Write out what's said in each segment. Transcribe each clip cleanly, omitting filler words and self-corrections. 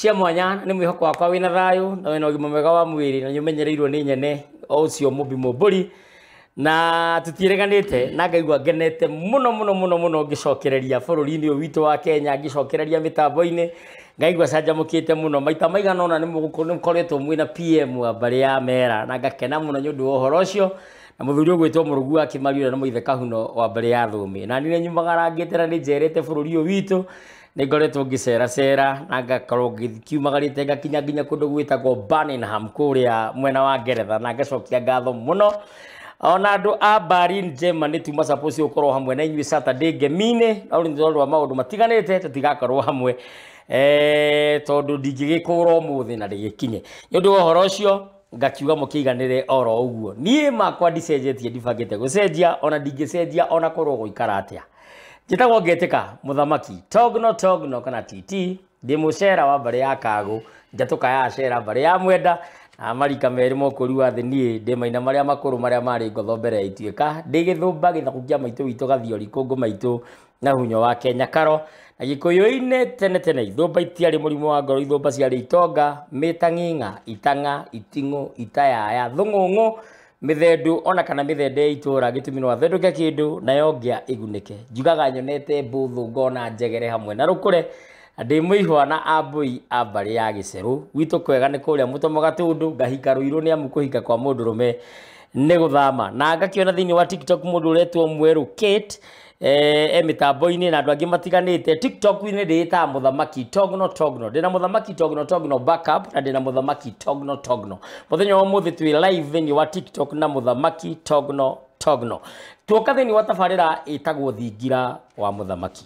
Cia mwanya nĩ mwĩhoko wakwa wĩna thayũ na wĩna ũgima mwega wa mwĩrĩ na nĩũmenyereirwo nĩ nyene o ũcio mũmbi mũmbũri na tũtiĩrĩganĩte na ngaigua ngenete mũno mũno mũno mũno ngĩcokereria bũrũri-inĩ ũyũ witũ wa Kenya, ngĩcokereria mĩtambo-inĩ, ngaigua canjamũkĩte mũno. Maita maigana ũna nĩ mũkoretwo mwĩna PM wa mbarĩ ya Mera na ngakena mũno nĩ ũndũ wa ũhoro ũcio, na mũthuri ũgwĩtwo Mũrũgu wa Kĩmari ũrĩa nĩ mũithe Kahuno wa mbarĩ ya Thũũmĩ. Na niĩ nĩ nyumagarangĩte na nĩ njerete bũrũri ũyũ witũ, nĩ ngoretwo ngĩceracera na ngakorwo ngiumagarĩte ngakinya nginya kũndũ gwĩtagwo Birmingham kũrĩa mwena wa Ngeretha, na ngacokia ngatho mũno ona andũ a Berlin Germany. Tuma suppose gũkorwo hamwe na inyuĩ Saturday ngemi-inĩ, no nĩ tondũ wa maũndũ matiganĩte tũtigakorwo hamwe, tondũ ndingĩgĩkũra ũmũthĩ na ndĩgĩkinye. Nĩ ũndũ wa ũhoro ũcio ngakiuga mũkĩiganĩre oro ũguo. Niĩ makwa ndicenjetie, ndibangĩte gũcenjia, ona ndingĩcenjia ona korwo gũikara atĩa. Njĩtagwo Ngetĩka Mũthamaki Togno Togno kana TT, ndĩ mũcera wa mbarĩ ya Kagũ, njatũka ya Acera mbarĩ ya Mwenda, na marika merĩ mokũri wa thĩ. Niĩ ndĩ maina marĩa makũrũ marĩa marĩ ngotho mbere ya ituĩka, ndĩ gĩthũmba gĩthaku kĩa maitũ witũ Gathiori kũngũ maitũ na hunyo wa Kenya Karo. Na Gĩkũyũ-inĩ tene tene ithũmba itiarĩ mũrimũ wa ngoro, ithũmba ciarĩ itonga, mĩtang'ing'a, itang'a, iting'ũ, itayaya, thũng'ũng'ũ, mĩthendũ ona kana mĩthende ya itũra, gĩtũmi no athendũke kĩndũ nayo ngĩa ĩgunĩke. Njugaga nyonete mbũthũ ngona njegere hamwe na rũkũre, na ndĩ mũihwa na ambũi a mbarĩ ya Gĩcerũ. Gwitũ kwega nĩ kũrĩa mũtomo Gatũndũ, ngahika Rũirũ nĩ amu kũhika kwa mũndũrũme nĩ gũthama. Na ngakĩona thĩinĩ wa TikTok mũndũ ũretwo Mwerũ Kate, e mĩtambo-inĩ na andũ angĩ matiganĩte. TikTok-inĩ ndĩĩtaga Mũthamaki Togno Togno, ndĩna Mũthamaki Togno Togno backup na ndĩna Mũthamaki Togno Togno. Mũthenya wa ũmũthĩ twĩ live thĩinĩ wa TikTok na Mũthamaki Togno Togno. Tuoka thĩinĩ wa tabarĩra ĩtagwo Thingira wa Mũthamaki.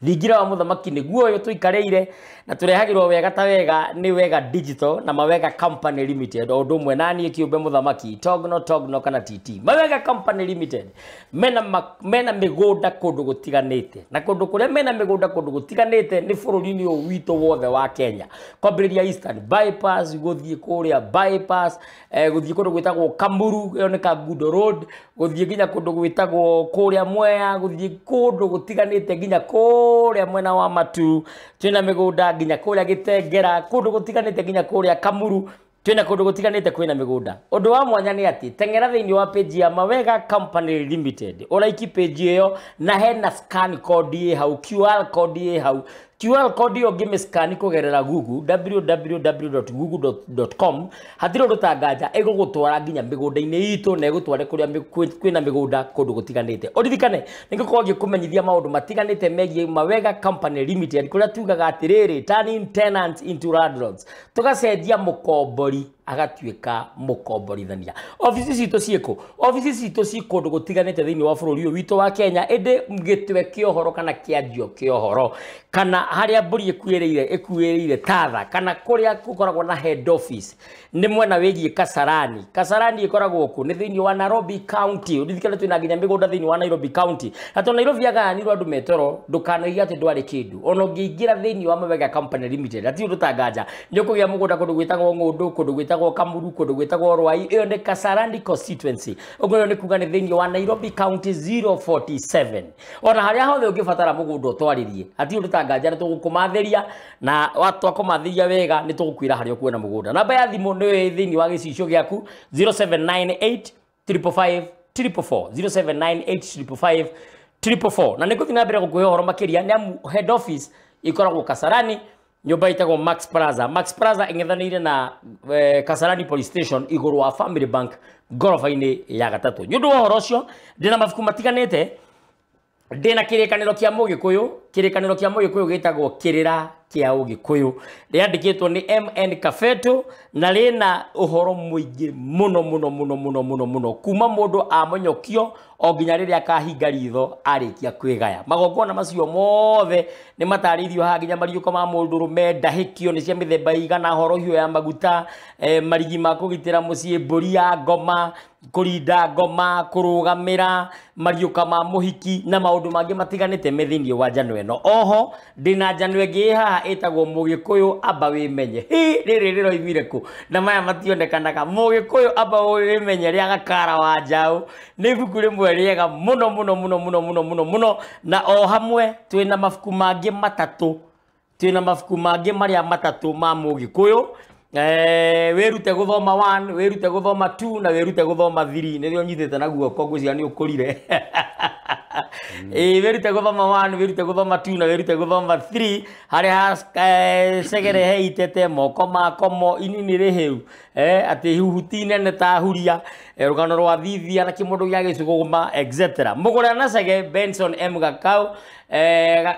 Thingira wa Mũthamaki nĩguo ũyũ tũikarĩire na tũrehagĩrwo wega ta wega nĩ Wega Digital na Mawega Company Limited, o ũndũ ũmwe na niĩ kĩũmbe Mũthamaki Togno Togno kana TT. Mawega Company Limited mena mĩgũnda kũndũ gũtiganĩte, na kũndũ kũrĩa mena mĩgũnda kũndũ gũtiganĩte nĩ bũrũri-inĩ ũyũ witũ wothe wa Kenya, kwambĩrĩria Eastern Bypass gũthiĩ kũrĩa Bypass, gũthiĩ kũndũ gwĩtagwo Kamuru, ĩyo nĩ Kangundo Road, gũthiĩ nginya kũndũ gwĩtagwo kũrĩa Mwea, gũthiĩ kũndũ gũtiganĩte nginya kũrĩa mwena wa Matu, twĩna mĩgũnda nginya kũrĩa Gĩtengera, kũndũ gũtiganĩte nginya kũrĩa Kamuru, twĩna kũndũ gũtiganĩte kwĩna mĩgũnda. Ũndũ wa mwanya nĩ atĩ teng'era thĩinĩ wa page ya Mawega Company Limited, ũraiki page ĩyo na hena scan code ĩ hau, QR code ĩ hau. QR code ĩyo ũngĩmĩscan kũgerera Google, www.google.com, hatirĩ ũndũ ta nganja ĩgũgũtwara nginya mĩgũnda-inĩ itũ na ĩgũtware kũrĩa kwĩna mĩgũnda kũndũ gũtiganĩte. Ũririkane nĩ ngũkorwo ngĩkũmenyithia maũndũ matiganĩte megiĩ Mawega Company Limited, kũrĩa tugaga atĩrĩrĩ, turning tenants into landlords, tũgacenjia mũkombori agatuĩka mũkomborithania. Obici citũ ciĩkũ? Obici citũ ci kũndũ gũtiganĩte thĩinĩ wa bũrũri ũyũ witũ wa Kenya, ĩndĩ gĩtwe kĩa ũhoro kana kĩanjio kĩa ũhoro kana harĩa mbũri ĩkuĩrĩire ĩkuĩrĩire tatha, kana kũrĩa gũkoragwo na head office nĩ mwena wĩgiĩ Kasarani. Kasarani ĩkoragwo kũ? Nĩ thĩinĩ wa Nairobi County. Ũririkane twĩna nginya mĩgũnda thĩinĩ wa Nairobi County, na tondũ Nairobi yagayanirwo andũ metoro, ndũkanoige atĩ ndwarĩ kĩndũ. Ona ũngĩingĩra thĩinĩ wa Mawega Company Limited hatirĩ ũndũ ta nganja nĩ ũkũgĩa mũgũnda kũndũ gwĩtagwo Ng'ũndũ, kũndũ gwĩtagwo Kamuru, kũndũ gwĩtagwo Rwai. Ĩyo nĩ Kasarani constituency, ũguo nĩ kuga nĩ thĩinĩ wa Nairobi County 047. Ona harĩa hothe ũngĩbatara mũgũnda ũtwarĩrie, hatirĩ ũndũ ta nganja nĩ tũgũkũmathĩria, na twakũmathĩria wega nĩ tũgũkwĩra harĩa ũkuona mũgũnda. Namba ya thimũ nĩ thĩinĩ wa gĩcicio gĩaku 0798 555 444, 0798 555 444. Na nĩ ngũthiĩ na mbere gũkũhe ũhoro makĩria nĩ amu head office ĩkoragwo Kasarani, nyũmba ĩtagwo Max Plaza. Max Plaza ĩng'ethanĩire na Kasarani Police Station igũrũ wa Family Bank ngoroba-inĩ ya gatatũ. Nĩ ũndũ wa ũhoro ũcio ndĩna mabuku matiganĩte, ndĩna kĩrĩkanĩro kĩa Mũgĩkũyũ. Kĩrĩkanĩro kĩa Mũgĩkũyũ gĩtagwo Kĩrĩra kĩa Ũgĩkũyũ, rĩandĩkĩtwo nĩ MN Kafeto na rĩna ũhoro mũingĩ mũno mũno mũno mũno mũno mũno, kuma mũndũ amonyokio o nginya rĩrĩa akahinga ritho arĩkia kwĩgaya. Magongona macio mothe nĩ matarĩirio haha, nginya mariũko ma mũndũrũme, ndahĩkio nĩ cia mĩthemba igana, horohio ya maguta, marigi ma kũgitĩra mũciĩ, mbũri ya ngoma, kũrinda ngoma, kũrũgamĩra mariũka ma mũhiki na maũndũ mangĩ matiganĩte me thĩinĩ wa njano ĩno. Oho ndĩna njano ĩngĩ haha ĩtagwo Mũgĩkũyũ amba wĩmenye. Hi, rĩrĩ rĩroimire kũ? Na maya mationekanaga. Mũgĩkũyũ amba wĩmenye rĩa Gakara wa Njaũ nĩ ibuku rĩmwe rĩega mũno mũno mũno mũno mũno mũno mũno, na o hamwe twĩna mabuku mangĩ matatũ. Twĩna mabuku mangĩ marĩa matatũ ma Mũgĩkũyũ. Wĩrute gũthoma 1, wĩrute gũthoma 2 na wĩrute gũthoma 3. Nĩrĩo nyitĩte na guoko ngwĩciria nĩ ũkũrire. Wĩrute gũthoma 1, wĩrute gũthoma 2 na wĩrute gũthoma 3. Harĩa cegere he itete moko makomo inini rĩhĩu, atĩ huhuti nene ta huria, rũgano rwa thithia na kĩmũndũ gĩa gĩcũgũma etc. Mũgũra na Cege Benson M Gakau,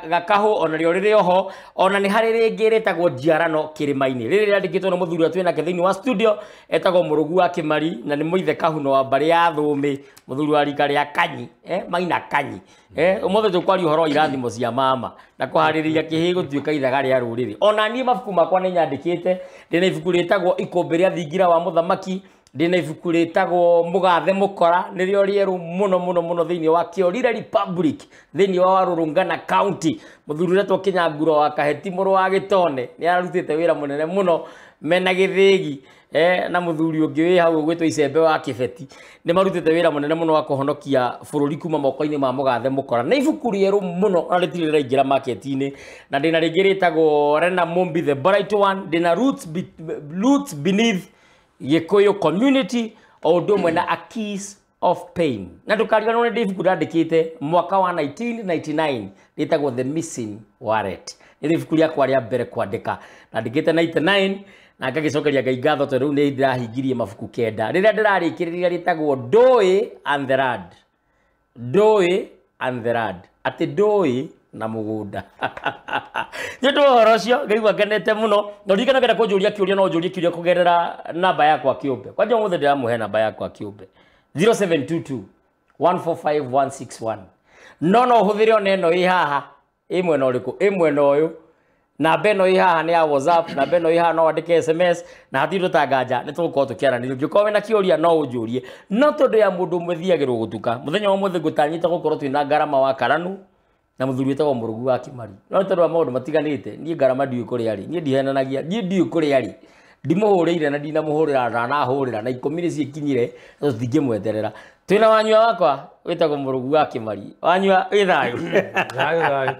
Gakahũ ona rĩo rĩrĩ oho. Ona nĩ harĩ rĩngĩ rĩtagwo Njiarano Kĩrĩma-inĩ, rĩrĩ rĩandĩkĩtwo nĩ mũthuri ũrĩa twĩ nake thĩinĩ wa studio, etagwo Mũrũgu wa Kĩmari na nĩ mũithe Kahuno wa mbarĩ ya Thũmĩ, mũthuri wa rika rĩa Kanyi, Maina Kanyi. Ũmũthĩ tũkwaria ũhoro wa irathimo cia mama na kũharĩrĩria kĩhĩ gũtuĩka ithaga rĩa rũrĩrĩ. Ona niĩ mabuku makwa nĩ nyandĩkĩte, ndĩna ibuku rĩtagwo Ikũmbĩ rĩa Thingira wa Mũthamaki, ndĩna ibuku rĩtagwo Mũgathe Mũkora, nĩrĩo rĩerũ mũno mũno mũno thĩinĩ wa Kĩorire Republic, thĩinĩ wa Warũrũngana County. Mũthuri ũretwo Kĩnyanguro wa Kaheti mũrũ wa Gĩtone nĩ ararutĩte wĩra mũnene mũno mena gĩthĩgi, na mũthuri ũngĩ wĩ hau ũgwĩtwo Icembe wa Kĩbeti. Nĩ marutĩte wĩra mũnene mũno wa kũhonokia bũrũri kuma moko-inĩ ma Mũgathe Mũkora. Nĩ ibuku rĩerũ mũno na rĩtirĩ rĩraingĩra market-inĩ. Na ndĩna rĩngĩ rĩtagwo Rena Mumbi the Bright One, ndĩna Roots Beneath Gĩkũyũ Community, o ũndũ ũmwe na A Kiss of Pain. Na ndũkariganĩrwo nĩ ndĩ ibuku ndandĩkĩte mwaka wa 1999 rĩtagwo The Missing Wallet. Nĩ ibuku rĩakwa rĩa mbere kwandĩka. Ndandĩkĩte 99 na ngagĩcokeria Ngai ngatho tondũ rĩu nĩ ndĩrahingirie mabuku 9. Rĩrĩa ndĩrarĩkĩrĩria rĩtagwo Ndũĩ and the Land. Ndũĩ and the Land. Atĩ ndũĩ na mũgũnda. Nĩ ũndũ wa ũhoro ũcio ngaigua ngenete mũno. Na ũririkane ũngĩenda kũnjũria kĩũria no ũnjũrie kĩũria kũgerera namba yakwa kĩũmbe. Kwanja ũmũthĩ ndĩramũhe namba yakwa kĩũmbe 0722 145 161. No no ũhũthĩre ona ĩno ĩ haha, ĩ mwena ũrĩkũ, ĩ mwena ũyũ. Namba ĩno ĩ haha nĩ ya WhatsApp, namba ĩno ĩ haha no wandĩke SMS na hatirĩ tũtanganja, nĩ tũgũkorwo tũkĩaranĩria. Ũngĩkorwo wĩna kĩũria no ũnjũrie. No tondũ ya mũndũ ũmwe thiagĩrwo gũtuka, mũthenya wa ũmũthĩ ngũtanyĩte gũkorwo twĩna ngarama wa Karanu na mũthuri wĩtagwo Mũrũgu wa Kĩmari. No tondũ wa maũndũ matiganĩte, niĩ ngarama ndiũĩ kũrĩa arĩ, niĩ ndihenanagia, niĩ ndiũĩ kũrĩa arĩ. Ndimũhũrĩire na ndinamũhũrĩra, ndanahũrĩra na 10 nĩ ciĩkinyire, no tũtingĩmweterera. Twĩna wanyua wakwa wĩtagwo Mũrũgu wa Kĩmari. Wanyua wĩ thayũ? Thayũ thayũ.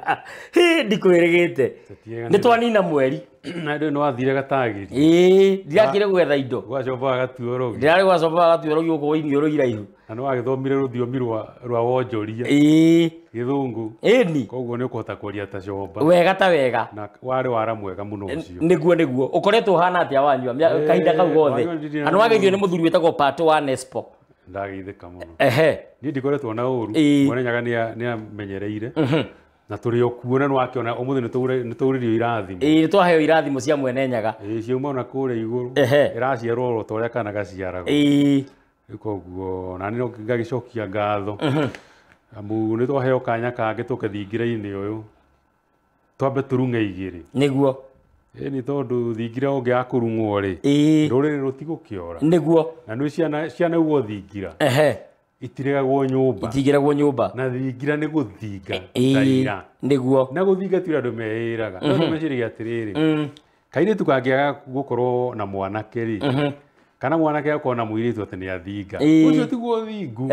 Hĩ, ndikwĩrĩgĩte. Nĩ twanina mweri. Na ndũĩ nĩ wathire gatagĩri. Ĩĩ, ndirakire gwetha indo. Gwacomba gatuo. Ndĩrarĩ gwacomba gatuo gũkũ iniũrũ iraihu. Na nĩ wagĩthomire rũthiomi rwa wonjoria. Ĩĩ. Gĩthũngũ. Ĩni. Koguo nĩ ũkũhota kwaria ta comba. Wega ta wega. Na warĩ wara mwega mũno ũcio. Nĩguo nĩguo. Ũkoretwo ũhana atĩa wanyua kahinda kau gothe? Na nĩ wageithio nĩ mũthuri wĩtagwo Pato wa Nespo. Ndageithĩka mũno. Ehe. Niĩ ndikoretwo na ũru. Mwene Nyaga nĩ amenyereire. Na tũrĩ o kuo na nĩwakĩona ũmũthĩ nĩ tũrĩrio irathimo. Ĩĩ, nĩ twaheo irathimo cia Mwene Nyaga. Ĩĩ, ciauma ona kũrĩa igũrũ. Ĩraciarwo o ta ũrĩa kana gaciaragwo. Ĩĩ. Rĩu koguo na niĩ no ngagĩcokia ngatho. Amu nĩ twaheo kanya kangĩ tũke thingira-inĩ ũyũ. Twambe tũrung'e igĩrĩ. Nĩguo. Ĩĩ, nĩ tondũ thingira ũngĩaga kũrung'wo rĩ, rũrĩrĩ rũtigũkĩora. Nĩguo. Na nĩ ciana ũguo thingira. Itiregagwo nyũmba. Itigiragwo nyũmba. Na thingira nĩ gũthinga ta ira. Nĩguo. Na gũthinga ti ũrĩa andũ meĩraga. No andũ meciragia atĩrĩrĩ, kairĩtu kangĩaga gũkorwo na mwanake rĩ, kana mwanake akorwo na mũirĩtu atĩ nĩ athinga. Ũcio tiguo ũthingu.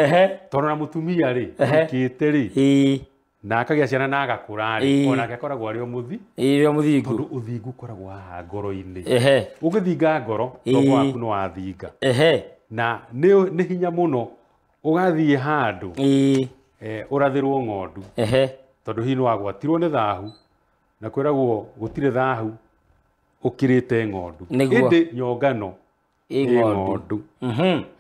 Tondũ na mũtumia rĩ, ũkĩte rĩ, na akagĩa ciana na agakũra rĩ, onake akoragwo arĩ o mũthi. Ĩĩ, o mũthingu. Tondũ ũthingu ũkoragwo haha ngoro-inĩ. Ũngĩthinga ngoro, tombo waku nĩ wathinga. Na nĩ hinya mũno ũgathiĩ handũ, ũrathĩrwo ng'ondu. Tondũ hihi nĩ wagwatirwo nĩ thahu, na kwĩragwo gũtirĩ thahu ũkĩrĩte ng'ondu. Ĩndĩ nyongano ĩ ng'ondu.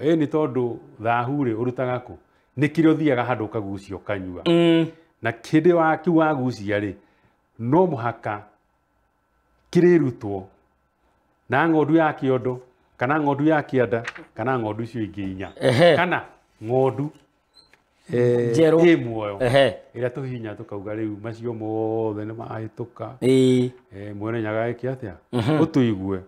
Ĩĩ, nĩ tondũ thahu rĩ ũrutaga kũ? Nĩ kĩrĩa ũthiaga handũ ũkagucia ũkanyua. Na kĩndĩ kĩu wagucia rĩ, no mũhaka kĩrĩrutwo na ng'ondu ya kĩondo, kana ng'ondu ya kĩanda, kana ng'ondu icio ingĩ inya. Kana ng'ondu Njerũ. Ĩ muoyo. Ĩrĩa tũhihinya tũkauga rĩu macio mothe nĩ mahĩtũka. Mwene Nyaga eke atĩa? Ũtũigue.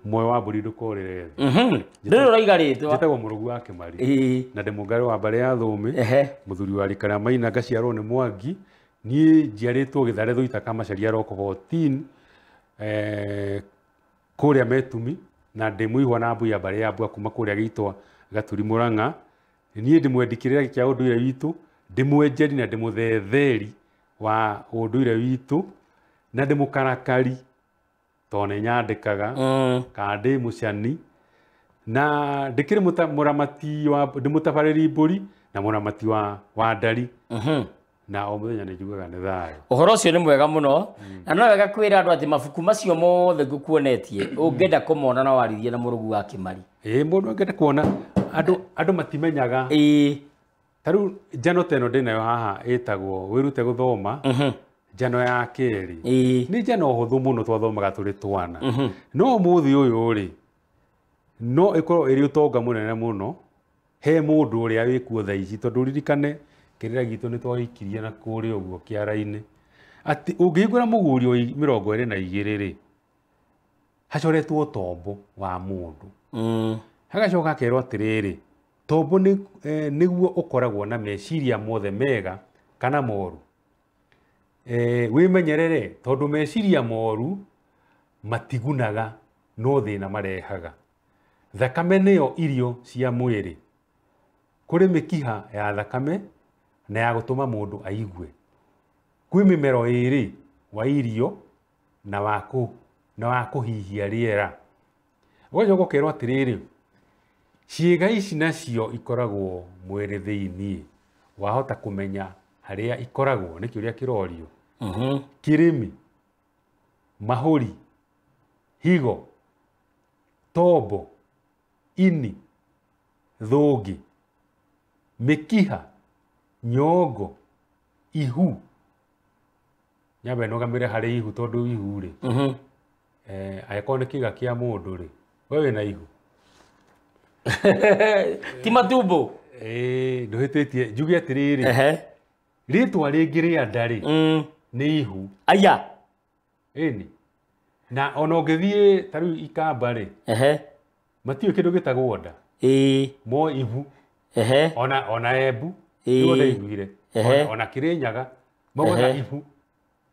Muoyo wa mbũri ndũkorĩre thĩ. Ndũrĩ ũraiga rĩtwa. Njĩtagwo Mũrũgu wa Kĩmari. Na ndĩ mũngarĩ wa mbarĩ ya Thũmĩ. Mũthuri wa rika rĩa Maina, ngaciarwo nĩ Mwangi. Niĩ njiarĩtwo Gĩthare Thũita Kamacharia Rock 14, kũrĩa Metumi, na ndĩ mũihwa na mbui ya mbarĩ ya Mbua kuma kũrĩa gĩitwa Gaturi Mũrang'a. Niĩ ndĩmwendi kĩrĩra kĩa ũndũire witũ, ndĩmwenjeri na ndĩmũthetheri wa ũndũire witũ, Na ndĩ mũkarakari tondũ nĩ nyandĩkaga kana ndĩ mũcani na ndĩkĩrĩ mũramati wa ndĩ mũtabarĩri mbũri na mũramati wa ndari. Na o mũthenya nĩ njugaga nĩ thayũ. Ũhoro ũcio nĩ mwega mũno na no wega kwĩra andũ atĩ mabuku macio mothe ngũkuonetie ũngĩenda kũmona na warithie na mũrũgu wa Kĩmari. Ĩĩ mũndũ angĩenda kuona andũ matimenyaga. Ĩĩ. Ta rĩu njano ta ĩno ndĩnayo haha ĩtagwo wĩrute gũthoma. Njano ya kerĩ. Nĩ njano hũthũ mũno twathomaga tũrĩ twana. No ũmũthĩ ũyũ rĩ no ĩkorwo ĩrĩ ũtonga mũnene mũno he mũndũ ũrĩa wĩkuo thaa ici tondũ ririkane kĩrĩra gitũ nĩ twagĩikirie na kũrĩa ũguo kĩara-inĩ atĩ ũngĩhingũra mũgũri wa 22 rĩ hacoretwo tombo wa mũndũ. Hagacoka hakerwo atĩrĩrĩ tombo nĩguo ũkoragwo na meciria mothe mega kana moru. Wĩmenyerere tondũ meciria moru matigunaga no thĩna marehaga. Thakame nĩyo irio cia mwĩrĩ. Kũrĩ mĩkiha ya thakame na ya gũtũma mũndũ aigue. Kwĩ mĩmero ĩrĩ wa irio na wa kũhihia rĩera. Ũgacoka ũkerwo atĩrĩrĩ ciĩga ici nacio ikoragwo mwĩrĩ thĩiniĩ wahota kũmenya harĩa ikoragwo nĩ kĩũria kĩrorio. Kĩrĩmi, mahũri, higo, tombo, ini, thũngĩ, mĩkiha, nyongo, ihu. Nyambe nũgamĩre harĩ ihu tondũ ihu rĩ angĩkorwo nĩ kĩĩga kĩa mũndũ rĩ we wĩna ihu. Ti matumbo. Ĩĩ ndũhĩtĩtie njuge atĩrĩrĩ rĩtwa rĩngĩ rĩa nda rĩ nĩ ihu. Aya. Ĩni. Na ona ũngĩthiĩ ta rĩu Ikamba rĩ matiũĩ kĩndũ gĩtagwo nda. Ĩĩ. Mo ihu. Ona Embu nĩguo ndaiguire. Ona Kĩrĩnyaga maugaga ihu.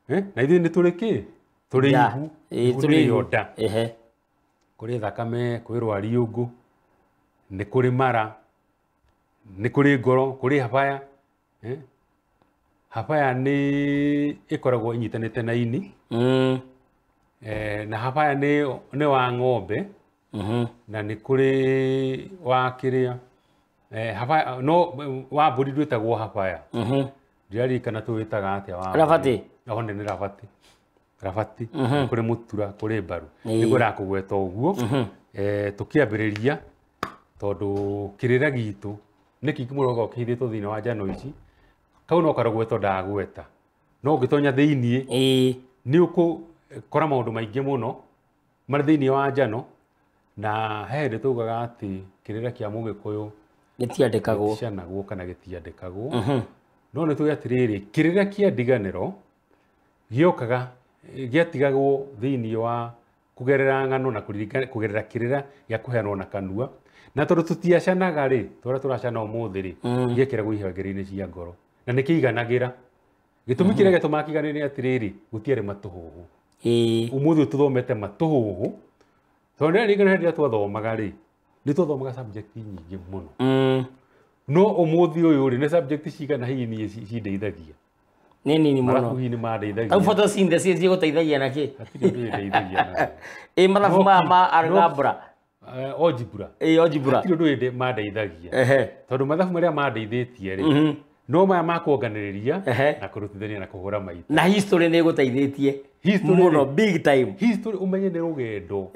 Na ithuĩ nĩ tũrĩ kĩ? Tũrĩ ihu. Ihu nĩrĩo nda. Kũrĩ thakame, kwĩ rwariũngũ, nĩ kũrĩ mara, nĩ kũrĩ ngoro, kũrĩ habaya. Habaya nĩ ĩkoragwo ĩnyitanĩte na ini. Na habaya nĩ wa ng'ombe na nĩ kũrĩ wa kĩrĩa habaya no wa mbũri ndwĩtagwo habaya. Ndiririkana tũwĩtaga atĩa wa Rabati. One nĩ rabati. Rabati kũrĩ mũtura kũrĩ mbaru. Nĩguo ndakũgweta ũguo. Tũkĩambĩrĩria tondũ kĩrĩra gitũ nĩ kĩingĩ mũno gĩkoragwo kĩhithĩtwo thĩinĩ wa njano ici. Kau no karũgweto ndagweta. No ũngĩtonya thĩiniĩ nĩ ũgũkora maũndũ maingĩ mũno marĩ thĩinĩ wa njano na he hĩndĩ taugaga atĩ kĩrĩra kĩa mũgĩkũyũ gĩtiandĩkagwo. Gĩticanagwo kana gĩtiandĩkagwo. No nĩ tuge atĩrĩrĩ kĩrĩra kĩa ndiganĩro gĩokaga gĩatigagwo thĩinĩ wa kũgerera ng'ano na kũgerera kĩrĩra gĩa kũheanwo na kanua na tondũ tũtiacanaga rĩ tũrĩa tũracana ũmũthĩ rĩ gĩekĩragwo ihengere-inĩ cia ngoro na nĩ kĩiganagĩra. Gĩtũmi kĩrĩa gĩatũmaga kĩiganĩre nĩ atĩrĩrĩ gũtiarĩ matũhũhũ. Ũmũthĩ tũthomete matũhũhũ tondũ nĩririkana hĩndĩ ĩrĩa twathomaga rĩ nĩ twathomaga subject nyingĩ mũno. No ũmũthĩ ũyũ rĩ nĩ subject cigana hihi niĩ cindeithagia? Nĩ nini mũno. Mathabu hihi nĩ mandeithagia. Tau photosynthesis ĩgũteithagia na kĩ? Hatirĩ ũndũ ĩndeithagia naguo. Ĩ mathabu ma algebra. Algebra. Ĩ algebra. Hatirĩ ũndũ mandeithagia. Tondũ mathabu marĩa mandeithĩtie rĩ no maya ma kuonganĩrĩria na kũrutithania na kũhũra maita. Na history nĩ ĩgũteithĩtie mũno big time. History ũmenye nĩ rũgendo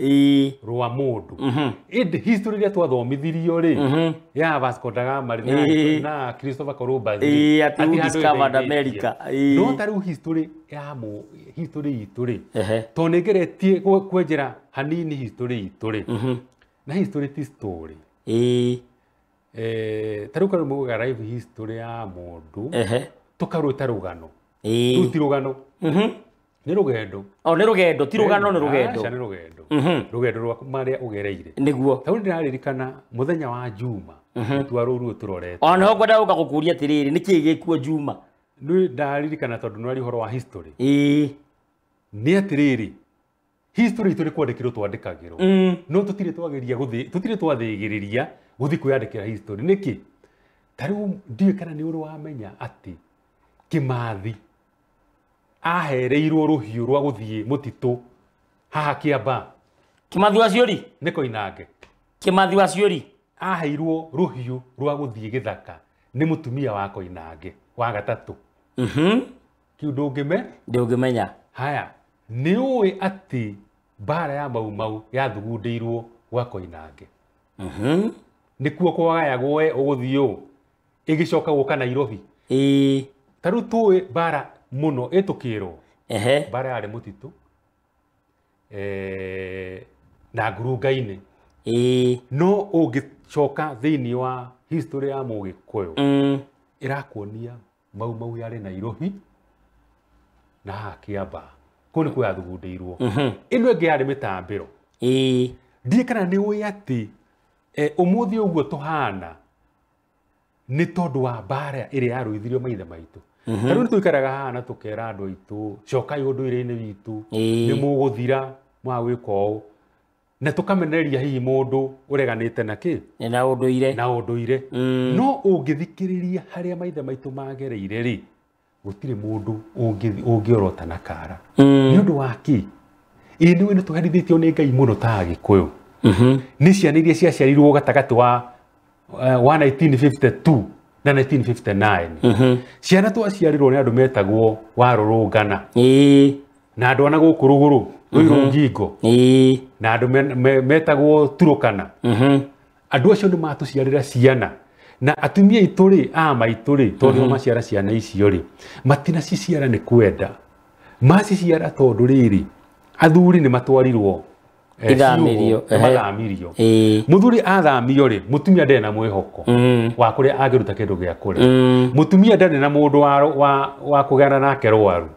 rwa mũndũ. Ĩndĩ history ĩrĩa twathomithirio rĩ ya Vasco da Gama na Christopher Columbus rĩ atĩ who discovered America. No ta rĩu history ya history itũ rĩ tondũ nĩ ngeretie kwenjera hanini history itũ rĩ na history ti story. Ta rĩu karũ mugaga life history ya mũndũ tũkarũta rũgano. Rĩu ti rũgano. Nĩ rũgendo. O nĩ rũgendo, ti rũgano nĩ rũgendo. Aca nĩ rũgendo. Rũgendo rwa marĩa ũgereire. Nĩguo. Ta rĩu ndĩraririkana mũthenya wa Juma twa rũru tũrorete. Ona nĩho ngwenda gũka gũkũria atĩrĩrĩ nĩkĩĩ gĩkuo Juma? Nĩ ndaririkana tondũ nĩ wari ũhoro wa history. Nĩ atĩrĩrĩ history itũ nĩ kwandĩkĩrwo twandĩkagĩrwo. No tũtirĩ twageria gũthiĩ, tũtirĩ twathĩgĩrĩria gũthiĩ kwĩyandĩkĩra history. Nĩkĩ? Ta rĩu ndiũĩ kana nĩ ũrĩ wamenya atĩ Kĩmathi Ahereirwo rũhiũ rwa gũthiĩ mũtitũ haha Kĩambaa. Kimathi wa Ciũri? Nĩ Koinange. Kimathi wa Ciũri? Aheirwo rũhiũ rwa gũthiĩ gĩthaka nĩ mũtumia wa Koinange wa gatatũ. Kĩu ndũngĩme? Ndũngĩmenya. Haya, nĩ ũĩ atĩ mbara ya Mau Mau yathugundĩirwo gwa Koinange. Nĩkuo kwagayagwo we ũgũthiĩ ũũ, ĩgĩcoka gũka Nairobi. Ĩĩ. Ta rĩu tũĩ mbara mũno ĩtũkĩrwo. Ehe. Mbara yarĩ mũtitũ na ngurunga-inĩ. Ĩĩ. No ũngĩcoka thĩinĩ wa history ya Mũgĩkũyũ, ĩrakuonia Mau Mau yarĩ Nairobi na haha Kĩambaa. Kũu nĩkuo yathugundĩirwo. Ĩno ĩngĩ yarĩ mĩtambĩro. Ĩĩ. Ndiĩ kana nĩ ũĩ atĩ ũmũthĩ ũguo tũhana nĩ tondũ wa mbara ĩrĩa yarũithirio maithe maitũ. Ta rĩu nĩ tũikaraga haha na tũkera andũ aitũ cokai ũndũire-inĩ witũ, nĩ mũgũthira mwaga gwĩka ũũ, na tũkamenereria hihi mũndũ ũreganĩte na kĩ? Na ũndũire. Na ũndũire. No ũngĩthikĩrĩria harĩa maithe maitũ magereire rĩ, gũtirĩ mũndũ ũngĩorota na kara. Nĩ ũndũ wa kĩ? Ĩĩ nĩ tũherithĩtio nĩ Ngai mũno ta Agĩkũyũ. Nĩ ciana iria ciaciarirwo gatagatĩ wa 1952 na 1959. Ciana twaciarirwo nĩ andũ metagwo warũrũngana. Na andũ ana gũkũ rũgũrũ, Rũirũ Ngingo. Na andũ metagwo Turũkana. Andũ acio nĩ matũciarĩra ciana. Na atumia aitũ rĩ, a maitũ rĩ, tondũ nĩo maciara ciana icio rĩ, matinaciciara nĩ kwenda. Maciciara tondũ rĩrĩ, athuri nĩ matwarirwo Ithamirio. Mathamirio. Muthuri athamio rĩ, mutumia ndarĩ na mwĩhoko wa kũrĩa angĩruta kĩndũ gĩa kũrĩa. Mutumia ndarĩ na mũndũ wa kũgana nake rwaru.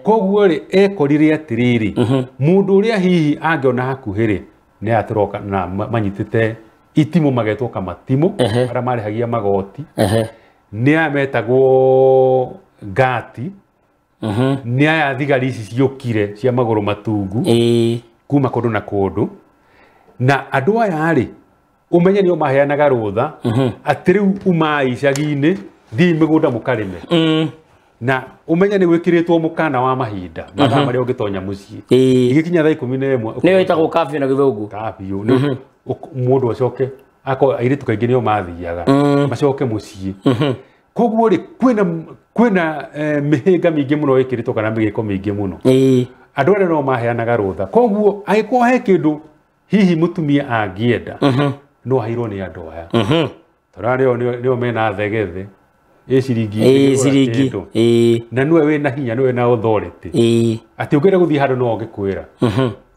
Koguo rĩ, ekorire atĩrĩrĩ, mũndũ ũrĩa hihi angĩona hakuhĩ rĩ, nĩ aya tũroka na manyitĩte itimũ magetwo kamatimũ, arĩa marĩhagia magoti. Nĩ aya metagwo ngati. Nĩ aya thigari ici ciũkire cia magũrũ matungu. Kuma kũndũ na kũndũ. Na andũ aya rĩ, ũmenye nĩo maheanaga rũtha, atĩ rĩu umai icagi-inĩ, thiĩi mĩgũnda mũkarĩme. Na ũmenye nĩ gwĩkĩrĩtwo mũkana wa mahinda, mathaa marĩa ũngĩtonya mũciĩ. Igĩkinya thaa 11. Nĩyo ĩtagwo curfew na gĩthũngũ. Curfew, nĩ mũndũ acoke, akorwo airĩtu kaingĩ nĩo mathiaga, macoke mũciĩ. Koguo rĩ, kwĩna mĩhĩnga mĩingĩ mũno ĩkĩrĩtwo kana mĩgĩko mĩingĩ mũno. Andũ arĩa no maheanaga rũtha. Koguo angĩkorwo he kĩndũ hihi mũtumia angĩenda, no aheirwo nĩ andũ aya. Tondũ aya nĩo mena thegethe, ĩ ciringi, ciringi. Na nĩwe wĩna hinya, nĩwe wĩna authority. Atĩ ũngĩenda gũthiĩ handũ no angĩkwĩra.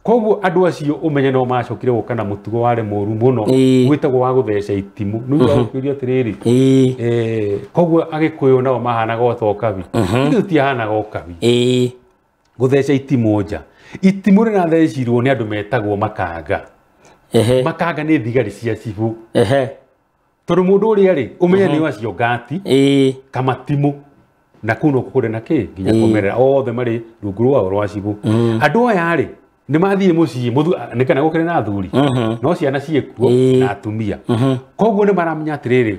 Koguo andũ acio ũmenye no macokire gũka na mũtugo warĩ mũru mũno, wĩtagwo wa gũtheca itimũ. Nĩ ũguo atĩrĩrĩ, koguo Agĩkũyũ nao mahanaga o ta ũkabi. Ithuĩ tũtiahanaga ũkabi. Gũtheca itimũ nja. Itimũ rĩrathecirwo nĩ andũ metagwo makanga. Makanga nĩ thigari cia cibũ. Tondũ mũndũ ũrĩa rĩ, ũmenye nĩ acio ngati, kamatimũ, na kũu no kũrĩ na kĩ, nginya kũmerera othe marĩ rungu rwao rwa cibũ. Andũ aya rĩ, nĩ mathiĩ mũciĩ, nĩ kana gũkĩrĩ na athuri, no ciana ciĩkuo na atumia. Koguo nĩ maramenya atĩrĩrĩ,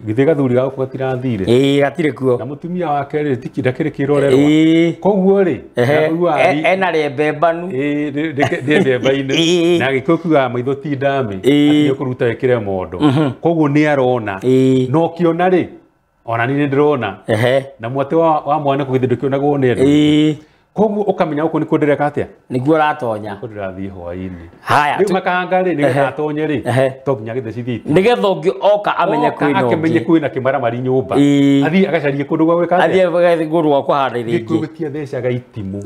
githĩ gathuri gaku gatirathire. Gatirĩ kuo. Na mũtumia wake rĩ, ndakĩrĩ kĩrorerwa. Koguo rĩ, ena rĩembe mbanu. Rĩembe-inĩ. Na Gĩkũyũ kiugaga maitho ti ndamĩ, atĩ nĩ ũkũruta wĩkĩre mondo. Koguo nĩ arona. Na ũkĩona rĩ, ona niĩ nĩ ndĩrona. Na mwatĩ wa mwana kũgithĩ ndũkĩonagwo nĩ andũ. Koguo ũkamenya gũkũ nĩkuo ndĩreka atĩa? Nĩguo ũratonya. Nĩkuo ndĩrathiĩ hwaĩ-inĩ. Haya. Rĩu makanga rĩ, nĩgetha atonye rĩ, to nginya agĩthecithie itimũ. Nĩgetha ũngĩ oka amenye kwĩna ũngĩ. Akĩmenye kwĩna kĩmaramari nyũmba. Athiĩ agacarie kũndũ gwa gwĩka atĩa? Athiĩ agathiĩ kũndũ gwa kũhanda irio ingĩ. Gĩkũyũ gĩtiathecaga itimũ.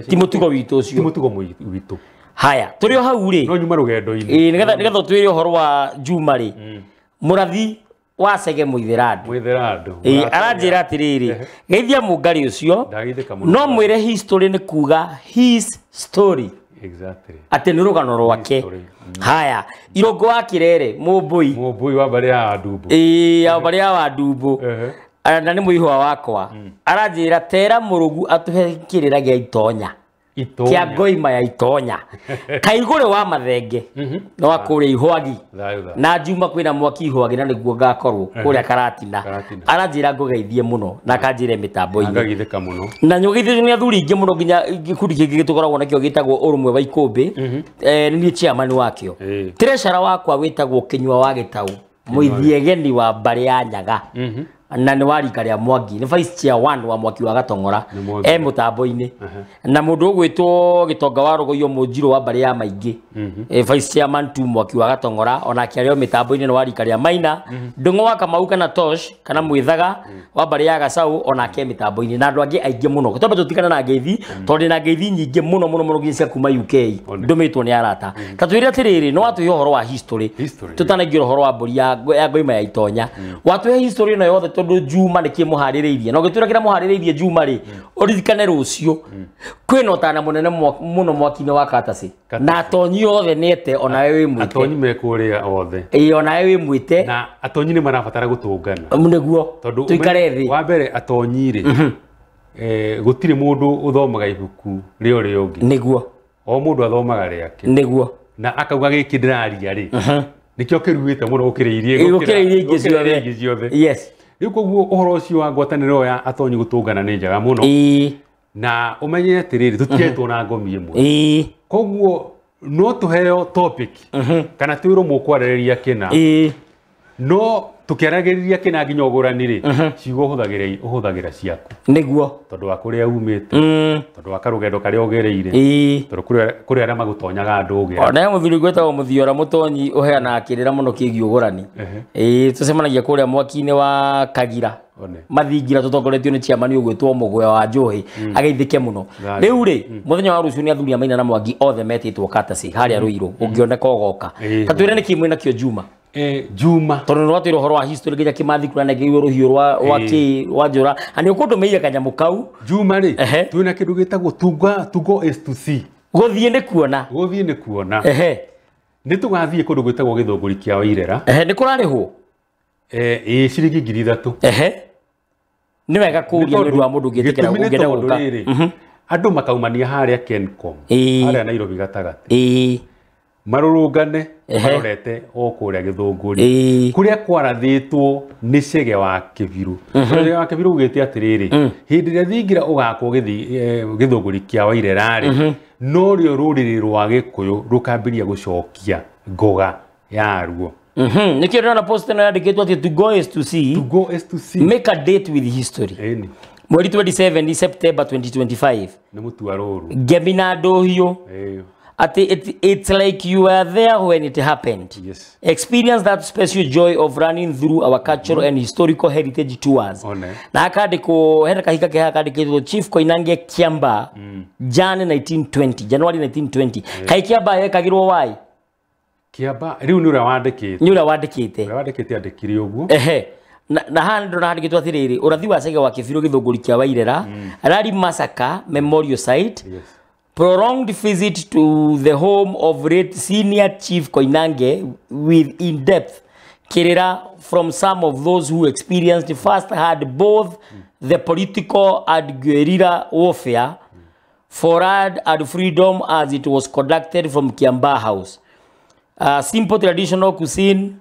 Ti mũtugo witũ ũcio. Ti mũtugo witũ. Haya, tũrĩ o hau rĩ. No nyuma rũgendo-inĩ. Nĩgetha ũtwĩre ũhoro wa Juma rĩ. Mũrathi wa Chege Mũithĩrandu. Mũithĩrandu. Aranjĩra atĩrĩrĩ, geithia mũngarĩ ũcio, no mwĩre history nĩ kuga his story. Exactly. Atĩ nĩ rũgano rwake. Haya, Irũngũ wa Kĩrere, Mũmbũi. Mũmbũi wa mbarĩ ya Wandumbu. Ya mbarĩ ya Wandumbu. Na nĩ mũihwa wakwa. Aranjĩra tera mũrũgu atũhe kĩrĩra gĩa itonya. Kia ngoima ya itonya kaigure wa mathenge no akure ihwagi na Juma kwina mwaki ihwagi na niguo ngakorwo kuria Karatina aranjira ngugeithie muno na akanjire mitambo-ini ngagithika muno na nyugithio ni athuri ingi muno nginya gikundi kingi gitukoragwo nakio gitagwo urumwe wa ikumbi ni chairman wakio treasurer wakwa witagwo Kinyua wa Gitau muithiegeni wa mbari ya Nyaga na nĩ wa rika rĩa Mwangi nĩ vice chair one wa Mwaki wa Gatong'ora e mũtambo-inĩ na mũndũ ũgwĩtwo Gĩtonga wa Rũgũiyo Mũnjirũ wa mbarĩ ya Maingĩ vice chairman tu Mwaki wa Gatong'ora onake arĩ o mĩtambo-inĩ nĩ wa rika rĩa Maina Ndũng'ũ wa Kamau kana Tosh kana Mwĩthaga wa mbarĩ ya Gacau onake mĩtambo-inĩ na andũ angĩ aingĩ mũno twambe tũtigane na ngeithi tondũ ndĩna ngeithi nyingĩ mũno mũno mũno nginya cia kuma UK ndũmĩtwo nĩ arata ta twĩre atĩrĩrĩ no watwĩhe ũhoro wa history tũtanaingĩra ũhoro wa mbũri ya ngoima ya itonya watwĩhe history ĩno yothe tondu Juma nä kä må harä rä irie na å gä twä ra kä rä a må harä rä irie Juma rä å ririkane rå cio kwä na å tana må nene må no mwaki-inä wa Katacĩ na atonyi othe nä ete onawe wä mwä te atonyi mekũrĩa othe ä onawe wä mwä te na atonyi nä marabatara gå tũngana nĩguo tondũ tũikare thĩ wa mbere atonyi rĩ gũtirĩ mũndũ ũthomaga ibuku rĩa ũrĩa ũngĩ nĩguo o mũndũ athomaga rĩake nĩguo na akauga gĩkĩ ndĩraria rĩ nĩkĩo kĩruĩte mũno gũkĩra iria ingĩ ciothe yes rĩu koguo ũhoro ũcio wa ngwatanĩro ya atonyi gũtũngana nĩ njega mũno na ũmenye atĩrĩrĩ tũtietwo na ngomi ĩmwe koguo no tũheo topic kana twĩrwo mũkwarĩrĩria kĩna no tũkĩaragĩrĩria kĩna nginya ũgũrani rĩ ciugo ũhũthagĩra ciaku nĩguo tondũ wa kũrĩa umĩte tondũ wa karũgendo karĩa ũgereire tondũ kũrĩ arĩa magũtonyaga ndũgĩra ona he mũthuri gwĩtagwo Mũthiora Mũtonyi ũheanaga kĩrĩra mũno kĩgiĩ ũgũrani tũcemanagia kũrĩa mwaki-inĩ wa Kagira mathingira tũtongoretio nĩ chairman ũgwĩtwo Mũgwe wa Njũhĩ ageithĩke mũno rĩu rĩ mũthenya wa rũciũ nĩ athuri a Maina na Mwangi othe metĩtwo Katacĩ harĩa Rũirũ ũngĩoneka ũgoka ta twĩre nĩkĩ mwĩ nakĩo Juma Juma tondu nĩ watwĩra ũhoro wa history nginya Kĩmathi kũrĩa anengerirwo rũhiũ rwa kĩ rwa njora na nĩ ũkũndũmĩire kanyamũ kau Juma rĩ twĩna kĩndũ gĩtagwo to go is to see gũthiĩ nĩ kuona gũthiĩ nĩ kuona nĩ tũgathiĩ kũndũ gwĩtagwo Gĩthũngũri kĩa Wairera nĩ kũrarĩhwo ĩĩ ciringi 3,000 nĩ wega kũũria nĩ ũndũ wa mũndũ ũngĩtĩkĩra ũngĩenda gũka andũ makaumania harĩa Kencom harĩa Nairobi gatagatĩ marũrũngane marorete o kũrĩa Gĩthũngũri kũrĩa kwarathĩtwo nĩ Chege wa Kĩbirũ Chege wa Kĩbirũ ugĩte atĩrĩrĩ hĩndĩ ĩrĩa thingira ũgakwo Gĩthũngũri kĩa Wairera rĩ norĩo rũrĩrĩ rwa Gĩkũyũ rũkambĩrĩria gũcokia ngoga yaruo nĩkĩo ndĩrona post ĩno yandĩkĩtwo atĩ to go is to see to go is to see make a date with history mweri 27 September 2025 nĩ mũtua rũru Ngemi na Ndũhiũ At it's like you were there when it happened. Yes. Experience that special joy of running through our cultural and historical heritage tours. Na akandikwo hena kahika keha akandikitwo Chief Koinange Kiamba Jan 1920, January 1920. Kai Kiamba yekagirwo wai? Kiamba riu ni uria wandikite. Ni uria wandikite. Uria wandikite andikire uguo. Na haha ndona handikitwo atiriri urathi wa Chege wa Kĩbirũ Gĩthũngũri kĩa Wairera Rari Massacre Memorial Site. Yes. Prolonged visit to the home of late senior chief Koinange with in-depth kirira from some of those who experienced first-hand both the political and guerrilla warfare for land and freedom as it was conducted from Kiambaa House. Simple traditional cuisine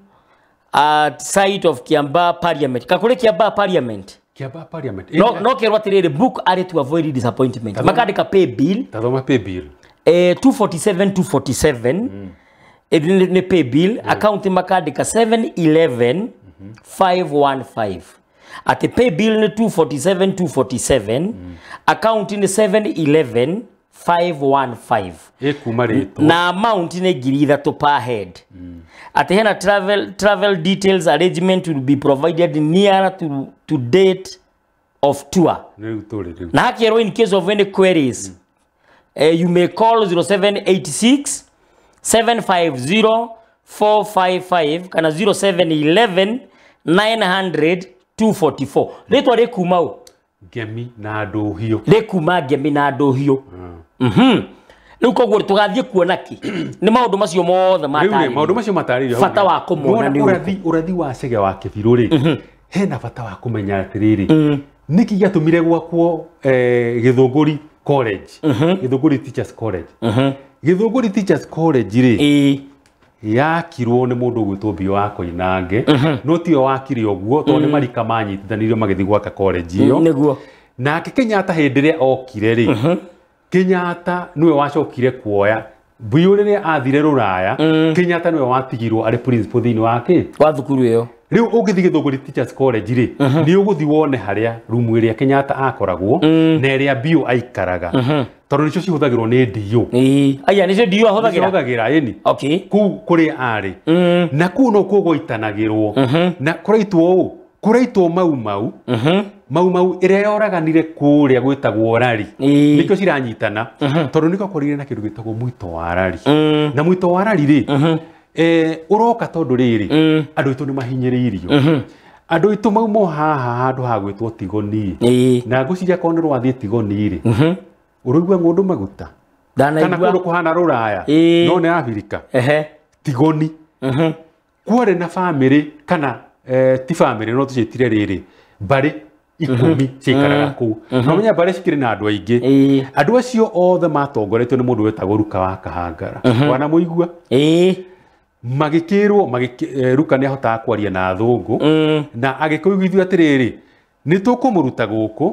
at site of Kiambaa Parliament. Kakule Kiambaa Parliament. Kiambaa Parliament. No, no kerwo atiriri book are to avoid disappointment. Makandika pay bill. Tathoma pay bill. 247 247. Ni pay bill. Account makandika 711 515. Ati pay bill ni 247 247. Account ni 711 515. Ekuma rĩtwa. Na amount ni 3,000 per head. Ati hena travel details arrangement will be provided nearer to date of tour. Na hakierwo in case of any queries you may call 0786 750 455 kana 0711 900 244. Rĩtwa rĩkuma ũ? Ngemi na Ndũhiũ. Rĩkuma Ngemi na Ndũhiũ. Rĩu koguo tũgathiĩ kuona kĩ? Nĩ maũndũ macio mothe matarĩirio. Maũndũ macio matarĩirio. Bata wa kũmona nĩ ũrĩkũ? Ũrathi wa Chege wa Kĩbirũ rĩ, hena bata wa kũmenya atĩrĩrĩ, nĩkĩ gĩatũmire gwakwo Gĩthũngũri College. Githunguri Teachers College. Githunguri Teachers College rĩ yakirwo nĩ mũndũ ũgwĩtwo Mbio wa Koinange no tiwe wakire ũguo tondũ nĩ marika manyitithanirio magĩthiĩ gwaka college ĩyo. Nĩguo. Nake Kenyatta hĩndĩ ĩrĩa okire rĩ, Kenyatta nĩwe wacokire kuoya Mbio rĩrĩa athire rũraya. Kenyatta nĩwe watigirwo arĩ principal thĩinĩ wa kĩ wa thukuru ĩyo. Rĩu ũngĩthiĩ Githunguri Teachers College rĩ, nĩ ũgũthiĩ wone harĩa rumu ĩrĩa Kenyatta akoragwo na ĩrĩa Mbio aikaraga, tondũ nĩcio cihũthagĩrwo nĩ DO. Aya nĩcio DO ahũthagĩra. Ahũthagĩra ĩni. Okay. Kũu kũrĩa arĩ. Na kũu no kuo gwaitanagĩrwo. Na kũraitwo ũũ, kũraitwo Mau Mau. Mau Mau ĩrĩa yoraganire kũrĩa gwĩtagwo rari. Nĩkĩo ciranyitana tondũ nĩkĩo kũrĩ na kĩndũ gĩtagwo mwito wa rari. Na mwito wa rari rĩ, ũroka tondũ rĩrĩ andũ aitũ nĩ mahinyĩrĩirio. Andũ aitũ maumwo haha handũ ha gwĩtwo Tigoni. Na ngwĩciria korwo nĩ rwathiĩ Tigoni rĩ, ũraigua ng'ũndũ maguta kana kũndũ kũhana rũraya no nĩ Afrika. Tigoni kwarĩ na bamĩrĩ kana ti bamĩrĩ no tũciĩtire rĩrĩ mbarĩ 10 ciikaraga kũu. No menya mbarĩ cikĩrĩ na andũ aingĩ. Andũ acio othe matongoretio nĩ mũndũ wetagwo Ruka wa Kahangara. Wanamũigua? Magĩkĩrwo Ruka nĩ ahotaga kwaria na athũngũ na agĩkũiguithio atĩrĩrĩ, nĩ tũkũmũruta gũkũ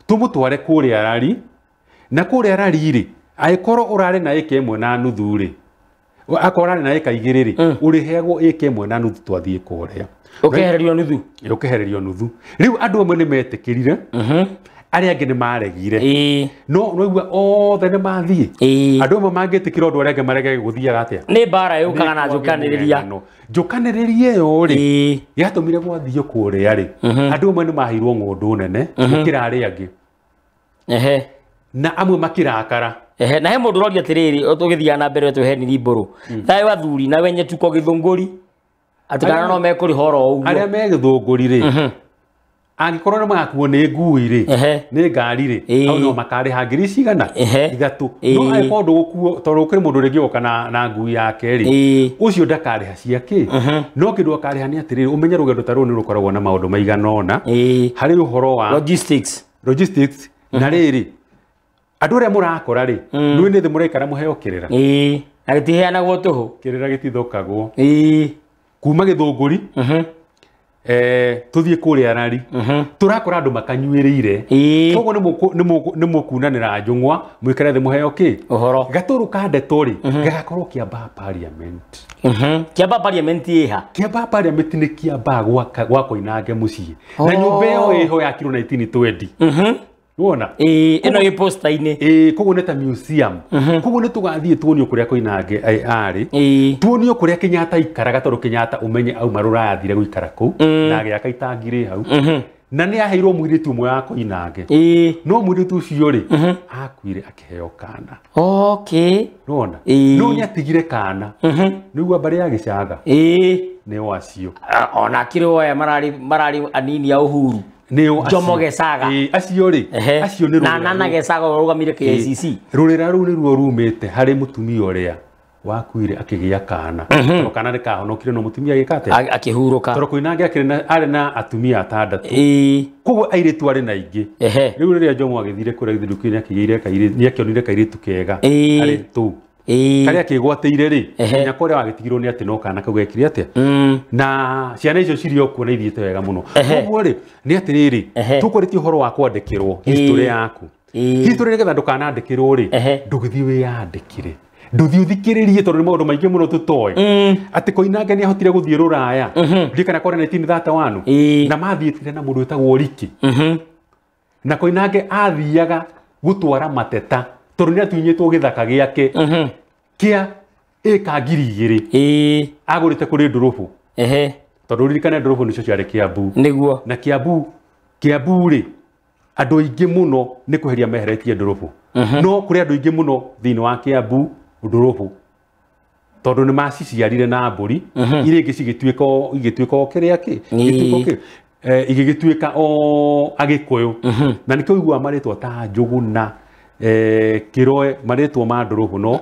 tũmũtware kũrĩa rari, na kũrĩa rari rĩ angĩkorwo ũrarĩ na ĩka 1.5 rĩ, akorwo ũrarĩ na ĩka 2 rĩ, ũrĩheagwo ĩka 1.5 twathiĩ kũrĩa. Ũkehererio nuthu. Ũkehererio nuthu. Rĩu andũ amwe nĩ metĩkĩrire, arĩa angĩ nĩ maregire. No nĩwaigua othe nĩ mathiĩ. Andũ amwe mangĩtĩkĩra ũndũ arĩa angĩ marege gũthiaga atĩa? Nĩ mbara yũkaga na njũkanĩrĩria. Njũkanĩrĩria ĩyo rĩ yatũmire gwathiĩ kũrĩa rĩ, andũ amwe nĩ maheirwo ng'ũndũ nene gũkĩra arĩa angĩ. Na amwe makĩrakara. Na he mũndũ ũroria atĩrĩrĩ, tũgĩthiaga na mbere twĩhe nini mbũrũ. Thayũ athuri na wenye tuko Githunguri atĩ kana no mekũrĩha oro ũguo. Arĩa me Githunguri rĩ, angĩkorwo nĩ magakuo nĩ ngui rĩ, nĩ ngari rĩ, hau no makarĩha ngiri cigana 3. No angĩkorwo ndũgũkuo tondũ kũrĩ mũndũ rĩngĩ oka na ngui yake rĩ, ũcio ndakarĩha ciake. No kĩndũ akarĩha nĩ atĩrĩrĩ, ũmenye rũgendo ta rũrũ nĩ rũkoragwo na maũndũ maigana ũna harĩ ũhoro wa logistics. Na rĩrĩ andũ arĩa mũrakora rĩ, nĩ nĩ thĩ mũraikara mũheo kĩrĩra. Na gĩtiheanagwo tũhũ. Kĩrĩra gĩtithũkagwo. Kuma Githunguri tũthiĩ kũrĩa rari, tũrakora andũ makanyuĩrĩire. Koguo nĩ mũkunanĩra njũng'wa mũikare thĩ mũheo kĩ ũhoro. Gatũrũ ka ndeto rĩ gagakorwo Kiambaa Parliament. Kiambaa Parliament ĩha? Kiambaa Parliament nĩ Kiambaa gwa Koinange mũciĩ. Na nyũmba ĩyo ĩho yakirwo 1920. Wona? Ĩno ĩ posta-inĩ. Koguo nĩ ta museum. Koguo nĩ tũgathiĩ tuonio kũrĩa Koinange arĩ. Tuonio kũrĩa Kenyatta aikaraga tondũ Kenyatta ũmenye auma rũraya athire gũikara kũu na agĩaka itangi rĩ hau. Na nĩ aheirwo mũirĩtu ũmwe wa Koinange. No mũirĩtu ũcio rĩ akuire akĩheo kana. Okay. Wona? No nĩ atigire kana. Nĩguo mbarĩ ya Gĩcaga. Nĩo acio. Ona akĩrĩ oya mararĩ anini a Uhuru. Jomo Gecaga. Acio rĩ, acio nĩ na Nana Gecaga ũrũgamire KICC. Rũrĩra rũu nĩruo rumĩte harĩ mũtumia ũrĩa wakuire akĩgĩa kana. Tondũ kana nĩ kahonokire no mũtumia agĩka atĩa? Akĩhurũka. Tondũ Koinange arĩ na atumia 6. Koguo airĩtu arĩ na aingĩ. Rĩu rĩrĩa Jomo agĩthire kũrĩa gĩthurũkio nĩ akĩonire kairĩtu kega arĩ tũu. Karĩa kĩgwatĩire rĩ, nginya kũrĩa wagĩtigirwo nĩ atĩ no kana kau gekire atĩa. Na ciana icio cirĩ o kuo na ithiĩte wega mũno. Koguo rĩ, nĩ atĩrĩrĩ, tũkwarĩtie ũhoro wa kwandĩkĩrwo history yaku. History nĩgetha ndũkanandĩkĩrwo rĩ, ndũgĩthiĩ wĩyandĩkĩre. Ndũthiĩ ũthikĩrĩrie tondũ nĩ maũndũ maingĩ mũno tũtoĩ. Atĩ Koinange nĩ ahotire gũthiĩ rũraya. Ndirikana kũrĩa 1931. Na mathiĩtire na mũndũ wĩtagwo Riki. Na Koinange athiaga gũtwara mateta tondũ nĩ atunyĩtwo gĩthaka gĩake kĩa ĩka 2,000. Agũrĩte kũrĩ ndũrũbũ. Tondũ ũririkane ndũrũbũ nĩcio ciarĩ Kiambu. Nĩguo. Na Kiambu rĩ, andũ aingĩ mũno nĩ kweheria meheretie ndũrũbũ. No kũrĩ andũ aingĩ mũno thĩinĩ wa Kiambu ndũrũbũ. Tondũ nĩ maciciarire na mbũri, iria ingĩ cigĩtuĩka o kĩrĩa kĩ, igĩgĩtuĩka o Agĩkũyũ. Na nĩkĩo ũiguaga marĩtwa ta Njũgũna, Kĩroe, marĩtwa ma ndũrũbũ no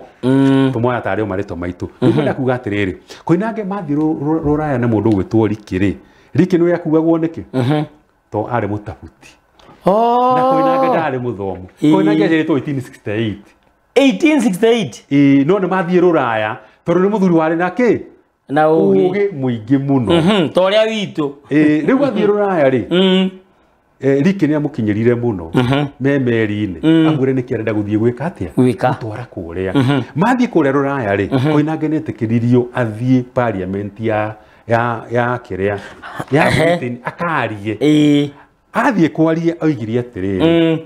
tũmoya tarĩ o marĩtwa maitũ. Rĩu ngwenda kuga atĩrĩrĩ, Koinange mathiĩ rũraya na mũndũ ũgwĩtwo Riki rĩ, Riki nĩwe akuagwo nĩkĩ? To arĩ mũtabuti. Na Koinange ndarĩ mũthomu. Koinange aciarĩtwo 1868. 1868. No nĩ mathiĩ rũraya tondũ nĩ mũthuri warĩ na kĩ? Na ũgĩ mũingĩ mũno. Ta ũrĩa witũ. Rĩu athiĩ rũraya rĩ, Riki nĩ amũkinyĩrire mũno me meri-inĩ, amwĩre nĩkĩ arenda gũthiĩ gwĩka atĩa? Gũtwara kũrĩa. Mathiĩ kũrĩa rũraya rĩ, Koinange nĩ etĩkĩririo athiĩ parliament ya kĩrĩa ya Britain akarie. Athiĩ kwaria oigire atĩrĩrĩ,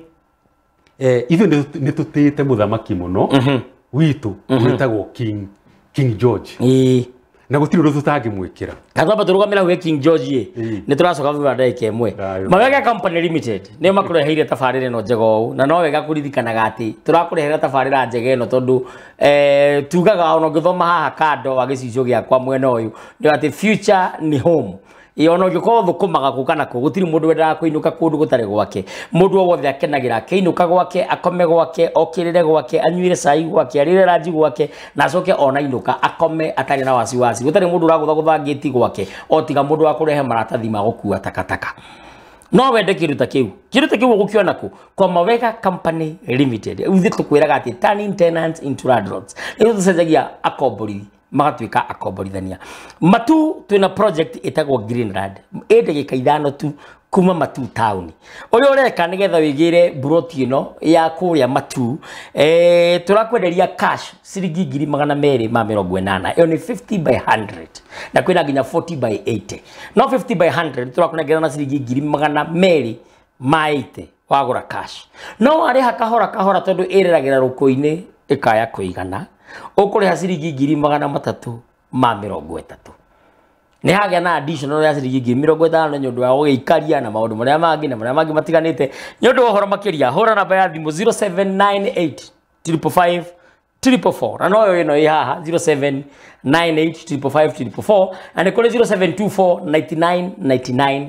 ithuĩ nĩ tũtĩĩte mũthamaki mũno witũ wĩtagwo King George. Na gũtirĩ ũndũ tũtangĩmwĩkĩra. Katwamba tũrũgamĩra gwĩ King George ĩ, nĩ tũracoka thutha wa ndagĩka ĩmwe. Mawega Company Limited nĩo makũreheire tabarĩra ĩno njega ũũ, na no wega kũririkanaga atĩ tũrakũrehera tabarĩra njega ĩno tondũ tugaga ona ũngĩthoma haha kando wa gĩcicio gĩakwa mwena ũyũ nĩ atĩ future ni home. Ona ũngĩkorwo thũkũmaga kũ kana kũ, gũtirĩ mũndũ wendaga kũinũka kũndũ gũtarĩ gwake. Mũndũ o wothe akenagĩra akĩinũka gwake, akome gwake, okĩrĩre gwake, anyuire cai gwake, arĩre ranji gwake, na acoke ona inũka akome atarĩ na wasiwasi. Gũtarĩ mũndũ ũragũthagũtha ngĩti gwake, o tiga mũndũ wa kũrehe maratathi ma gũkua takataka. No wende kĩndũ ta kĩu. Kĩndũ ta kĩu ũgũkĩona kũ? Kwa Mawega Company Limited. Ithuĩ tũkwĩraga atĩ turning tenants into landlords. Rĩu tũcenjagia akombori magatuĩka akomborithania. Matu twĩna project ĩtagwo Greenland. Ĩ ndagĩka 5 tu kuma Matu town. Ũrĩa ũreka nĩgetha wĩgĩre buroti ĩno ya kũrĩa Matu, tũrakwenderia cash ciringi 280,000. Ĩyo nĩ 50 by 100 na kwĩna nginya 40 by 80. No 50 by 100 tũrakũnengera na ciringi 280,000 wagũra cash. No warĩha kahora kahora tondũ ĩreragĩra rũkũ-inĩ ĩkaya kũigana, ũkũrĩha ciringi 330,000. Nĩ hagĩa na additional ya ciringi 50,000 nĩ ũndũ wa gũgĩikaria na maũndũ marĩa mangĩ na marĩa mangĩ matiganĩte. Nĩ ũndũ wa ũhoro makĩria hũra namba ya thimũ 0798 555 444 na noyo ĩno ĩ haha 0798 555 444 na nĩ kũrĩ 0724 99 99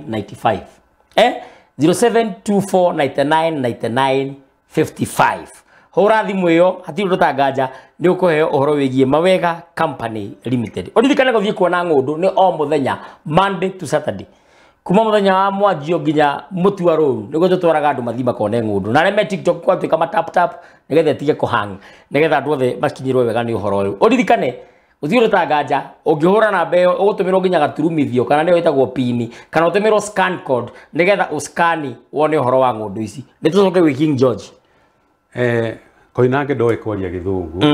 95 0724 99 99 55. Hũra thimũ ĩyo hatirĩ ũndũ tanganja nĩ ũkũheo ũhoro wĩgiĩ Mawega Company Limited. Ũririkane gũthiĩ kuona ng'ũndũ nĩ o mũthenya Monday to Saturday. Kuma mũthenya wa mwanjio nginya mũtua rũru nĩguo tũtwaraga andũ mathiĩ makone ng'ũndũ. Na arĩa me TikTok gwatuĩka ma tap tap nĩgetha ĩtige kũhang nĩgetha andũ othe makinyĩrwo wega nĩ ũhoro ũyũ. Ũririkane gũthiĩ ũndũ tanganja ũngĩhũra namba ĩyo ũgũtũmĩrwo nginya gaturumithio kana nĩyo ĩtagwo pini kana ũtũmĩrwo scan code nĩgetha ũscani wone ũhoro wa ng'ũndũ ici. Nĩ tũcoke gwĩ King George. Koinange ndoĩ kwaria gĩthũngũ.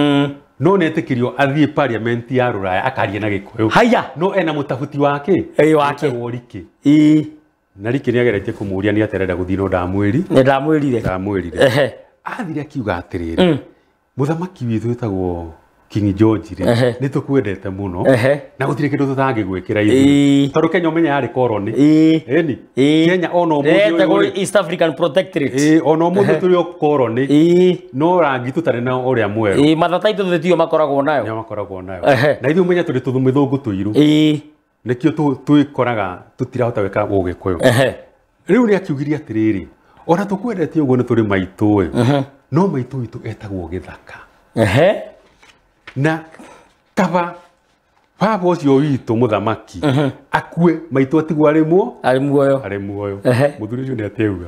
No nĩ etĩkĩrio athiĩ parliament ya rũraya akarie na gĩkũyũ. Haya. No ena mũtabuti wake. Wake. Wetagwo Riki. Na Riki nĩ ageretie kũmũria nĩ atĩ arenda gũthiĩ no ndamwĩri. Nĩ ndamwĩrire. Ndamwĩrire. Athire akiuga atĩrĩrĩ, mũthamaki witũ wĩtagwo King George rĩ, nĩ tũkwendete mũno na gũtirĩ kĩndũ tũtangĩgwĩkĩra ithuĩ. Tondũ Kenya ũmenye yarĩ koroni. Ĩni. Kenya ona ũmũthĩ ũyũ rĩ, East African Protectorate. Ona ũmũthĩ tũrĩ o koroni. No rangi tũtarĩ na ũrĩa mwerũ. Mathata itũ tũtio makoragwo nayo. Nĩo makoragwo nayo. Na ithuĩ ũmenye tũrĩ tũmĩthũngũ tũirũ. Nĩkĩo twĩkoraga tũtirahota gwĩka ũgĩkũyũ. Rĩu nĩ akiugire atĩrĩrĩ, ona tũkwendete ũguo nĩ tũrĩ maitũ ĩ. No maitũ witũ etagwo Gĩthaka. Na kaba baba ũcio witũ mũthamaki akue maitũ atigwo arĩ muoyo. Arĩ muoyo. Mũthuri ũcio nĩ ateuga.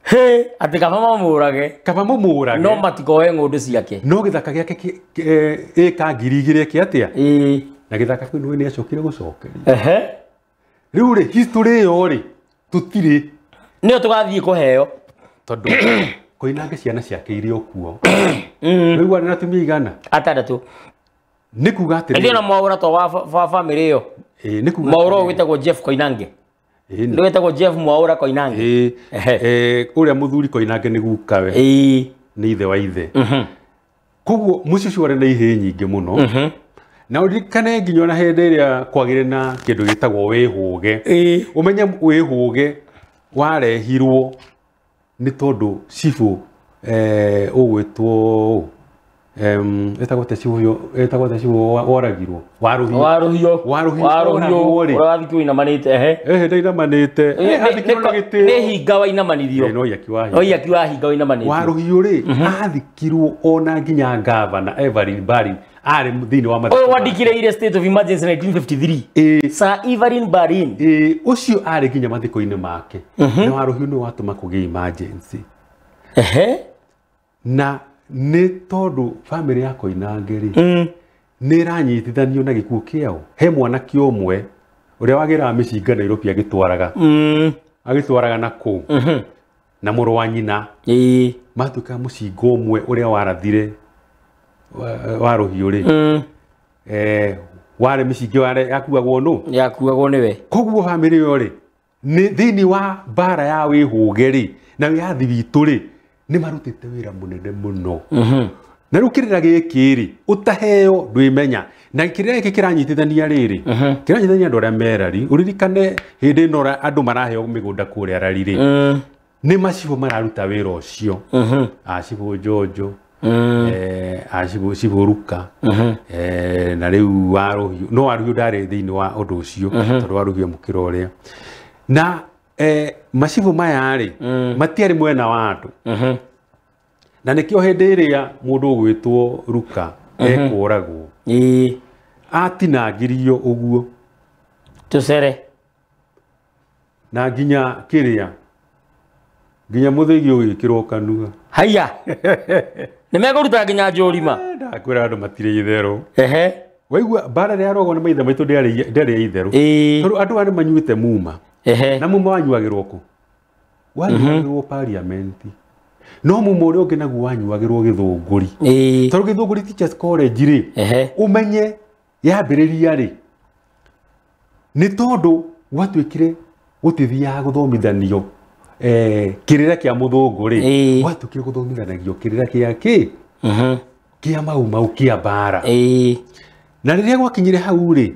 Hĩ, atĩ kaba mamũrage. Kaba mamũrage. No matikoe ng'ũndũ ciake. No gĩthaka gĩake ĩka 2,000 ĩke atĩa? Na gĩthaka kĩu nĩ acokire gũcokeria. Rĩu rĩ, history ĩyo rĩ, tũtirĩ. Nĩyo tũgathiĩ kũheo. Tondũ Koinange ciana ciake irĩ o kuo. Rĩu arĩ na atumia igana? 6. Nĩ kuga atĩrĩrĩ. Ndio na mwaũra to wa family ĩyo. Nĩ kuga Mwaũra atĩrĩrĩ. wĩtagwo Jeff Koinange. Nĩ wĩtagwo Jeff Mwaũra Koinange. Ũrĩa mũthuri Koinange nĩ gukawe. Nĩ ithe wa ithe. Koguo mũciĩ ũcio warĩ na ihĩĩ nyingĩ mũno. Na ũririkane nginya ona hĩndĩ ĩrĩa kwagĩrĩ na kĩndũ gĩtagwo wĩhũge. Ũmenye wĩhũge warehirwo nĩ tondũ cibũ ũgwĩtwo etagwo te cibũ etagwo te cibũ woragirwo Waruhiũ. Waruhiũ. Waruhiũ. Waruhiũ. Ũrĩa wathikirwo inamanĩte. Ndainamanĩte. Athikirwo na gĩtĩo. Nĩ hinga wainamanirio. No iaki wa hinga. No iaki wa hinga wainamanĩtio. Waruhiũ rĩ, athikirwo ona nginya ngavana Evelyn Barin Arĩ thĩinĩ wa mathiko. Ũyũ wandĩkire state of emergency 1953. Sir Evelyn Barin. Ũcio arĩ nginya mathiko-inĩ make. Na Waruhiu nĩ watũma kũgĩe emergency. Na nĩ tondũ family ya Koinange rĩ nĩ ĩranyitithanio na gĩkuũ kĩao. He mwanake ũmwe ũrĩa wagĩraga mĩcinga Nairobi agĩtwaraga. Agĩtwaraga na kũu. Na mũrũ wa nyina. Matuĩka mũcinga ũmwe ũrĩa warathire Waruhiu rĩ. Warĩ mĩcinga yakuagwo nũ? Yakuagwo nĩwe. Koguo family ĩyo rĩ nĩ thĩinĩ wa mbara ya wĩhũge rĩ na wĩyathi witũ rĩ nĩ marutĩte wĩra mũnene mũno. Na rĩu kĩrĩra gĩkĩ rĩ ũtaheo ndwĩmenya. Na kĩrĩra gĩkĩ kĩranyitithania rĩrĩ kĩranyitithania andũ arĩa merari. Ũririkane hĩndĩ ĩno andũ maraheo mĩgũnda kũrĩa rari rĩ nĩ macibũ mararuta wĩra ũcio. Acibũ Njonjo, acibũ Ruka, na rĩu Waruhiu. No Waruhiu ndarĩ thĩinĩ wa ũndũ ũcio tondũ Waruhiu mũkĩra ũrĩa. Na macibũ maya rĩ matiarĩ mwena wa andũ. Na nĩkĩo hĩndĩ ĩrĩa mũndũ ũgwĩtwo Ruka ekũragwo atinangirio ũguo tũcere na nginya kĩrĩa nginya mũthĩgi ũgĩkĩrwo kanua. Haiya. Nĩ mekũruta nginya njũrima. Ndakwĩra andũ matirĩ itherũ. Waigua mbara ĩrĩa yarogwo nĩ maithe maitũ ndĩarĩ ya itherũ. Tondũ andũ aya nĩ manyuĩte muma. Na muma wanyuagĩrwo kũ? Wanyuagĩrwo parliament. No muma ũrĩa ũngĩ naguo wanyuagĩrwo Gĩthũngũri. Tondũ Gĩthũngũri Teachers College rĩ ũmenye yambĩrĩria rĩ nĩ tondũ gwatuĩkire gũtithiaga gũthomithanio kĩrĩra kĩa mũthũngũ rĩ gwatuĩkire gũthomithanagio kĩrĩra kĩa kĩ kĩa mau mau kĩa mbara. Na rĩrĩa gwakinyire hau rĩ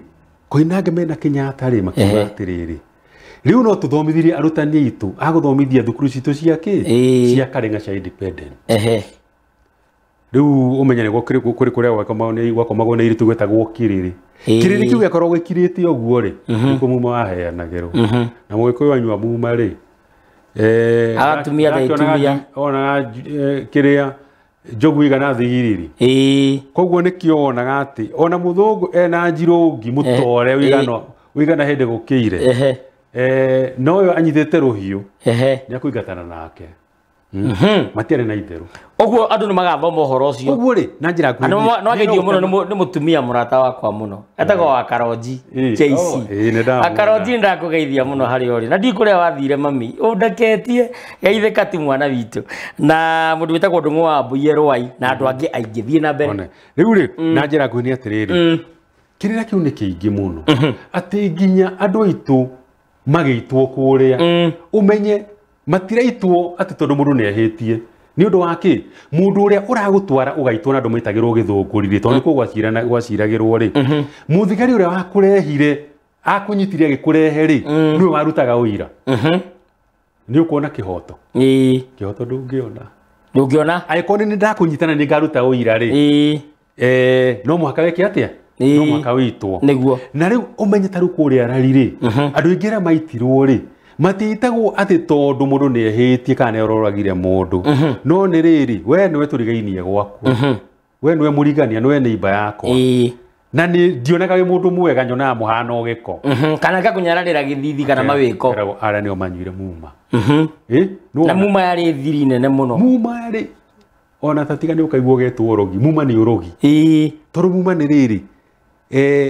Koinange mena Kenyatta rĩ makiuga atĩrĩrĩ rĩu no tũthomithirie arutani aitũ a gũthomithia thukuru citũ cia kĩ cia Karenga cia independent. Rĩu ũmenye nĩ kũrĩ kũrĩa gwakomagwo nĩ airĩtu gwetagwo kĩrĩrĩ. Kĩrĩrĩ kĩu gĩakoragwo gĩkirĩte ũguo rĩ nĩkuo muma waheanagĩrwo. Na mũgĩkũyũ anyua muma rĩ agatumia ta itumia onaga kĩrĩa njogu igana thigiriri. Koguo nĩkĩo wonaga atĩ ona mũthũngũ ena njirũngi mũtore ũigana hĩndĩ gũkĩire no yo anyitĩte rũhiũ nĩ akũingatana nake. Matiarĩ na itherũ. Ũguo andũ nĩ magathoma ũhoro ũcio. Ũguo rĩ na njĩra nguhĩ no ageithio mũno nĩ mũtumia mũrata wakwa mũno etagwo wa Karonji JC. Akaronji nĩ ndakũgeithia mũno harĩa ũrĩ na ndikũrĩa wathire mami ũndeketie geithĩka ti mwana witũ na mũndũ wĩtagwo Ndũng'ũ wa Mbui Rwai na andũ angĩ aingĩ. Thiĩ na mbere. Rĩu rĩ na njĩra nguhĩ nĩ atĩrĩrĩ kĩrĩra kĩu nĩ kĩingĩ mũno atĩ nginya andũ aitũ magĩitwo kũrĩa ũmenye matiraitwo atĩ tondũ mũndũ nĩ ehĩtie nĩ ũndũ wa kĩ mũndũ ũrĩa ũragũtwara ũgaitwo na andũ maitagĩrwo Gĩthũngũri rĩ tondũ nĩkuo gwaciragĩrwo rĩ mũthigari ũrĩa wakũrehire akũnyitire agĩkũrehe rĩ nĩwe warutaga ũira. Nĩ ũkuona kĩhoto. Kĩhoto ndũngĩona. Ndũngĩona. Angĩkorwo nĩ ndakũnyitana nĩ ngaruta ũira rĩ no mũhaka weke atĩa? No mũhaka wĩitwo. Nĩguo. Na rĩu ũmenye ta rĩu kũrĩa rari rĩ andũ aingĩ arĩa maitirwo rĩ matiitagwo atĩ tondũ mũndũ nĩ ehĩtie kana nĩ ororagire mũndũ. No nĩ rĩrĩ we nĩwe tũrigainie gwaku. We nĩwe mũrigania nĩwe neighbor yakwa. Na nĩ ndionaga wĩ mũndũ mwega nyonaga mũhana gĩko. Kana gakũnyararĩra gĩthithi kana mawĩko. Arĩa nĩo manyuire muma. Na muma yarĩ thiri nene mũno. Muma yarĩ ona tatiga nĩ ũkaigua ũgetwo ũrogi. Muma nĩ ũrogi. Tondũ muma nĩ rĩrĩ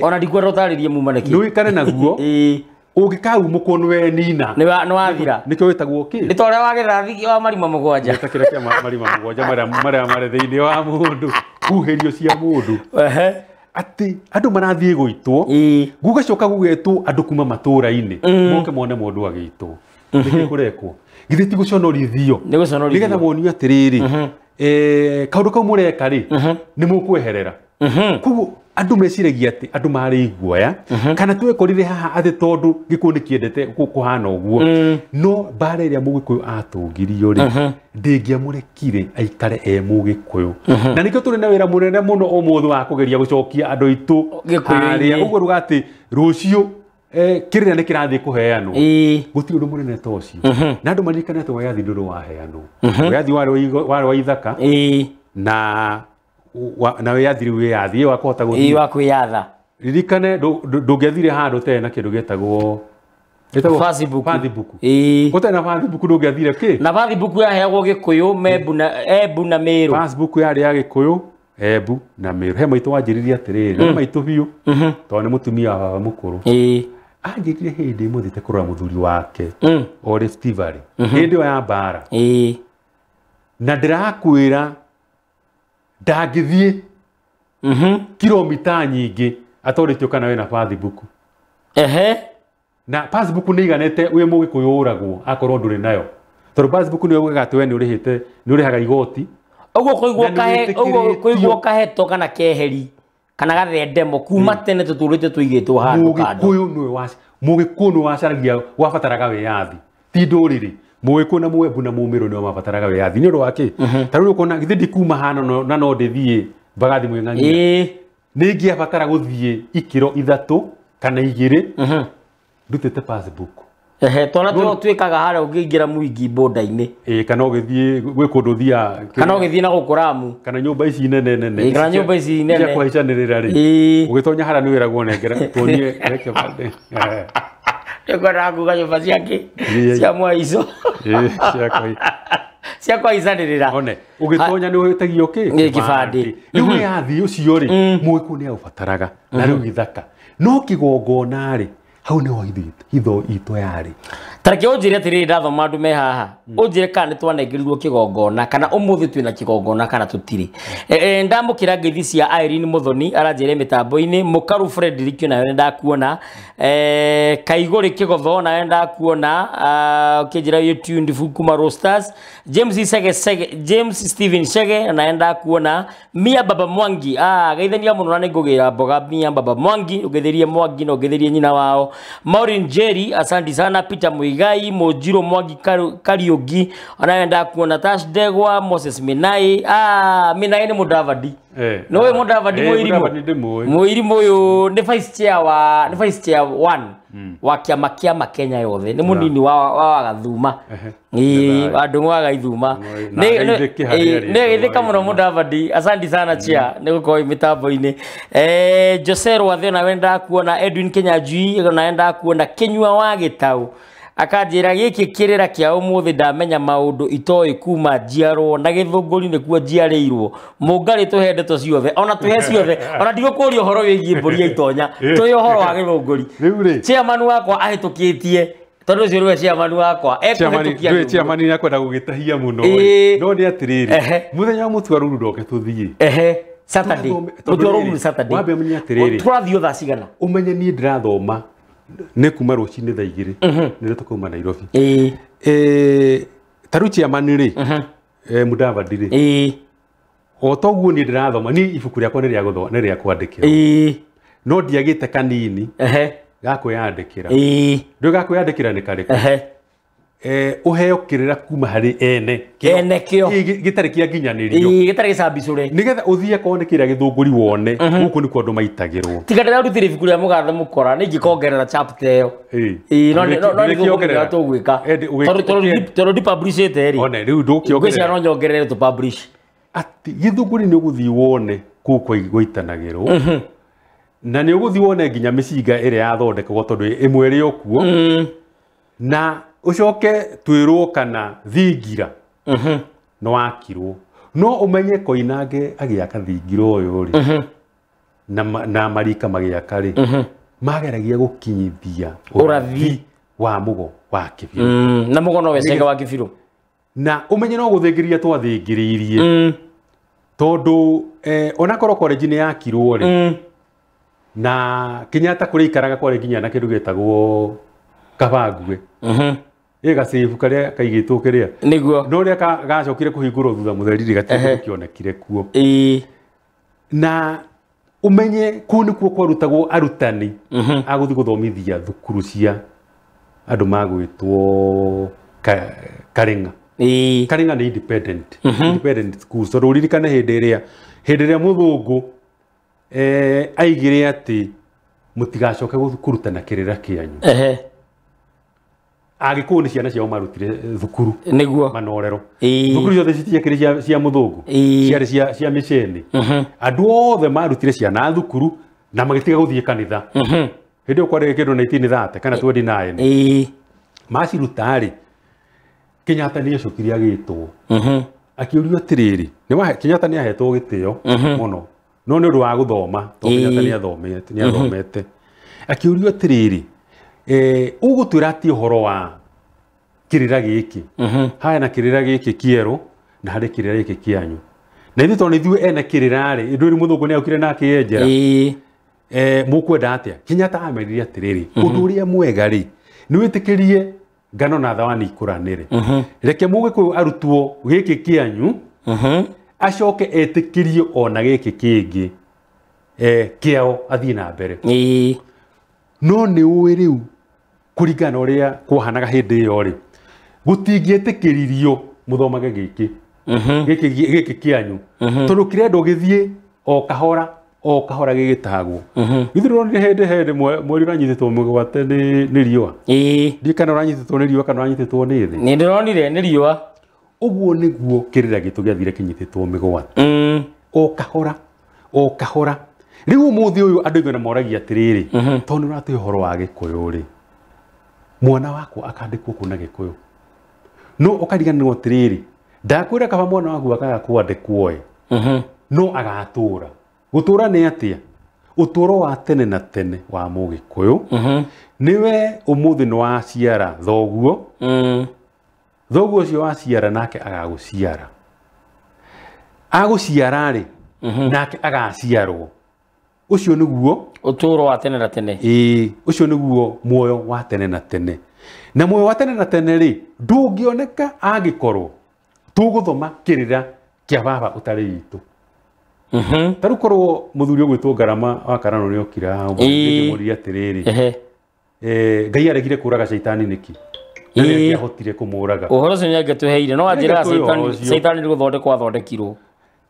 ona ndikwenda ũtarĩrie muma nĩkĩ. Nĩwĩkane naguo. Ũngĩkaumũkwo nĩwe nina. Nĩ wathira. Nĩkĩo wĩtagwo kĩ? Nĩ ta ũrĩa wa gĩthathi wa marima mũgwanja. Nĩ ta kĩrĩa kĩa marima mũgwanja marĩa marĩ thĩinĩ wa mũndũ. Huhĩrio cia mũndũ. Atĩ andũ marathiĩ gũitwo. Gũgacoka gũgetwo andũ kuma matũũra-inĩ. Moke mone mũndũ agĩitwo. Nĩkĩ kũrekwo? Githĩ ti gũconorithio? Nĩ gũconorithio. Nĩgetha monio atĩrĩrĩ kaũndũ kau mũreka rĩ nĩ mũkweherera. Koguo andũ meciragia atĩ andũ marĩ iguoya kana twekorire haha atĩ tondũ gĩkũyũ nĩ kĩendete kũhana ũguo. No mbara ĩrĩa mũgĩkũyũ atũngirio rĩ ndĩngĩamũrekire aikare e mũgĩkũyũ. Na nĩkĩo tũrĩ na wĩra mũnene mũno ũmũthĩ wa kũgeria gũcokia andũ aitũ harĩa ũguo ruga atĩ rũciũ kĩrĩra nĩ kĩrathiĩ kũheanwo. Gũtirĩ ũndũ mũnene ta ũcio. Na andũ maririkane atĩ wĩyathi ndũrĩ waheanwo. Wĩyathi warĩ wa ithaka na na wĩyathi rĩu wĩyathi wa kũhota gũthiĩ wa kwĩyatha. Ririkane ndũngĩathire handũ ũtarĩ na kĩndũ gĩtagwo Facebook. Ũtarĩ na Facebook ndũngĩathire kĩ? Na Facebook yaheagwo Gĩkũyũ, Membu na Embu na Meru. Facebook yarĩ ya Gĩkũyũ, Embu na Meru. He maitũ wanjĩrire atĩrĩrĩ, nĩ maitũ biũ tondũ nĩ mũtumia wa baba mũkũrũ. Anjĩrire hĩndĩ ĩmwe thiĩte kũrora mũthuri wake o Rift Valley hĩndĩ ĩyo ya mbara. Na ndĩrakwĩra ndangĩthiĩ kilomita nyingĩ atorĩtio kana wĩna Facebook. Na Facebook nĩ iganĩte wĩ mũgĩkũyũ ũragwo akorwo ndũrĩ nayo. Tondũ Facebook nĩyo ugaga atĩ we nĩ ũrĩhĩte, nĩ ũrĩhaga igoti. Ũguo kũigwo kaheto kana keheri kana gathendemo kuma tene tũtũrĩte tũigĩtwo handũ kando. Mũgĩkũyũ nĩwe wacaragia wabataraga wĩyathi, ti ndũrĩrĩ. Mũgĩkũyũ na Mũembu na Mũmĩrũ nĩo mabataraga wĩyathi. Nĩ ũndũ wa kĩ? Ta rĩu ũkona githĩ ndikuma hana na no ndĩthiĩ Mbagathi Mwĩng'ang'ia. Nĩ ingĩabatara gũthiĩ ikĩro 3 kana 2 ndutĩte Facebook. Twana twĩkaga harĩa ũngĩingĩra mũingĩ boda-inĩ. Kana ũgĩthiĩ gwĩ kũndũ ũthiaga. Kana ũgĩthiĩ na gũkũ Ramu. Kana nyũmba ici nene nene. Kana nyũmba ici nene. Cia kũhaicanĩrĩra rĩ. Ũgĩtonya harĩa nĩ wĩragwo nengera tuonie reke bande. Nĩngwendaga kuga nyũmba ciake cia mwaico. Cia kũhaicanĩrĩra. One, ũgĩtonya nĩ ũtagio kĩ? Kĩbandĩ. Rĩu wĩyathi ũcio rĩ, mũgĩkũyũ nĩ aũbataraga na rĩu gĩthaka. No kĩgongona rĩ, hau nĩho hitho itũ yarĩ. Ta reke ũnjĩre atĩrĩrĩ, ndathoma andũ me haha, ũnjĩre kana nĩ twanengerirwo kĩgongona kana ũmũthĩ twĩna kĩgongona kana tũtirĩ. Ndamũkĩra ngeithi cia Irene Muthoni aranjĩre mĩtambo-inĩ, Mũkaru Frederick nawe nĩ ndakuona, Kaigũrĩ Kĩgotho nawe nĩ ndakuona, ũkĩnjĩra you tuned kuma Roasters, James Sege Sege, James Steven Shege nawe ndakuona, Mia Baba Mwangi, geithania mũno na nĩngũgĩra mboga Mia Baba Mwangi, ũgeithĩrie Mwangi na ũgeithĩrie nyina wao. Maureen Jerry, asante sana. Peter Muigai, Mojiro Mwangi Kariuki, anaenda kuona Tash Degwa, Moses Minai. Minai ni Mudavadi. No we Mudavadi Muirimu. Muirimu uyu ni vice chair wa, ni vice chair 1 wa kiama kiama Kenya yothe. Ni munini wa Gathuma. Andũ wa Gaithuma. Nĩ githika mũno Mudavadi. Asante sana chair nĩ gũkorwo mitambo-inĩ. Jose Rwathe na wenda kuona Edwin Kenyanjui na wenda kuona Kinyua wa Gĩtau. Akanjĩra gĩkĩ kĩrĩra kĩa ũmũthĩ ndamenya maũndũ itoĩ kuma njiarwo na gĩthũngũri nĩkuo njiarĩirwo. Mũngarĩ tũhe ndeto ciothe, ona tũhe ciothe, ona ndigũkũria ũhoro wĩgiĩ mbũri ya itonya, tũhe ũhoro wa gĩthũngũri. Chairman wakwa ahĩtũkĩtie, tondũ ũcio nĩwe chairman wakwa ekũhĩtũkia. Ndũĩ chairman nĩ akwenda gũgĩtahia mũno. No nĩ atĩrĩrĩ, mũthenya wa mũtu wa ruru ndoke tũthiĩ. Saturday. Mũtu wa ruru Saturday. Wambe ũmenye atĩrĩrĩ. Tũrathiĩ thaa cigana? Ũmenye niĩ ndĩrathoma nĩ kuma rũcinĩ thaa 2 nĩrĩo tũkauma Nairobi. Ta rĩu chairman rĩ, Mudavadi rĩ, o toguo niĩ ndĩrathoma, niĩ ibuku rĩakwa nĩ rĩa gũthoma, nĩ rĩa kwandĩkĩrwo. No ndiagĩte kanini ga kwĩyandĩkĩra. Ndũĩ ga kwĩyandĩkĩra nĩ karĩkũ? Ũheo kĩrĩra kuma harĩ ene kĩo gĩtarĩ kĩa nginyanĩrio, gĩtarĩ gĩcambicũre, nĩgetha ũthiĩ akorwo nĩ kĩrĩa gĩthũngũri wone gũkũ nĩkuo andũ maitagĩrwo. Tiga ndĩrarutire ibuku rĩa mũgathe mũkora nĩ ingĩkongerera chapter ĩyo. No nĩ tũgwĩka tondũ ndipublishĩte rĩ. One rĩu ndũkĩongerera, ngwĩciria no nyongerere tũ publish atĩ gĩthũngũri nĩ ũgũthiĩ wone kũu gũitanagĩrwo, na nĩ ũgũthiĩ wone nginya mĩcinga ĩrĩa yathondekagwo tondũ ĩmwe ĩrĩ o kuo, na ucoke twirwo kana thingira no wakirwo. No umenye Koinange agiaka thingira uyu ri na marika magiaka ri mageragia gukinyithia urathi wa mugo wa Kibiru na mugo no wecega wa Kibiru na umenye no guthingiria twathingiriirie tondu onakorwo college ni yakirwo ri na Kenyatta kuri ikaraga kwari nginya na kindu gitagwo Kabangue ä gacibu karia kaigĩtwo kĩrĩa nĩguo no rĩa gacokire kũhingũrwo thutha mũtheri rĩ gatirĩ kĩonekire kuo. Na umenye kũu nĩkuo kwarutagwo arutani a gũthiĩ gũthomithia thukuru cia andũ magwĩtwo Karenga. Karenga nĩ independent independent schools tondũ ũririkane hĩndĩ ĩrĩa mũthũngũ aigire atĩ mũtigacoke kũrutana kĩrĩra kĩanyu. Agĩkũyũ nĩ ciana ciao marutire thukuru nĩguo manorero thukuru ciothe citiakĩrĩ cia mũthũngũ ciarĩ cia mĩceni. Andũ othe marutire ciana thukuru na magĩtiga gũthiĩ kanitha. Hĩndĩ ĩyo kwarĩ kĩndũ 1930 kana 29. Maciruta rĩ, Kenyatta nĩ acokire agĩtwo akĩũrio atĩrĩrĩ, Kenyatta nĩ ahetwo gĩtĩo mũno no nĩ ũndũ wa gũthoma tondũ Kenyatta nĩ athomete. Akĩũrio atĩrĩrĩ, ũgũtwĩra atĩ ũhoro wa kĩrĩra gĩkĩ haya na kĩrĩra gĩkĩ kĩerũ na harĩ kĩrĩra gĩkĩ kĩanyu, na ithuĩ tondũ ithuĩ ene kĩrĩra rĩ, ndũrĩ mũthũngũ nĩ okire na akĩenjera mũkwenda atĩa? Kenyatta amerire atĩrĩrĩ, ũndũ ũrĩa mwega rĩ nĩ wĩtĩkĩrie ngano na thawani ikũranĩre, reke mũgĩkũyũ arutwo gĩkĩ kĩanyu acoke etĩkĩrie ona gĩkĩ kĩngĩ kĩao athiĩ na mbere. No nĩ ũĩ rĩu kũringana na ũrĩa kwahanaga hĩndĩ ĩyo rĩ, gũtingĩetĩkĩririo mũthomage gĩkĩ gĩkĩ kĩanyu tondũ kĩrendwo gĩthiĩ o kahora o kahora gĩgĩtagwo. Githĩ ndũronire hĩndĩ mweri ũranyitĩtwo mũgwate nĩ riũa? Ndiũĩ kana ũranyitĩtwo nĩ riũa kana ũranyitĩtwo nĩ thĩ. Nĩ ndĩronire nĩ riũa. Ũguo nĩguo kĩrĩra gitũ gĩathire kĩnyitĩtwo mĩgwate o kahora o kahora. Rĩu ũmũthĩ ũyũ andũ aingĩ moragia atĩrĩrĩ, tondũ nĩ ũratũhe ũhoro wa Gĩkũyũ rĩ, mwana wakwa akandĩkwo kũ na Gĩkũyũ? No ũkariganĩrwo atĩrĩrĩ, ndakwĩra kaba mwana waku akaga kwandĩkwo ĩ, no agatũra. Gũtũra nĩ atĩa? Ũtũro wa tene na tene wa Mũgĩkũyũ nĩwe ũmũthĩ nĩ waciara thoguo, thoguo ũcio waciara nake agagũciara, agũciara rĩ nake agaciarwo. Ũcio nĩguo ũtũro wa tene na tene. Ĩĩ, ũcio nĩguo muoyo wa tene na tene. Na muoyo wa tene na tene rĩ ndũngĩoneka angĩkorwo tũgũthoma kĩrĩra kĩa baba ũtarĩ witũ. Ta rĩu korwo mũthuri ũgwĩtwo Ngarama wa Karano nĩ okire haha ngĩmũria atĩrĩrĩ, Ngai aregire kũraga caitani nĩkĩ? Na nĩ angĩahotire kũmũraga. Ũhoro ũcio nĩ angĩtũheire, no anjĩraga caitani nĩ gũthondekwo athondekirwo.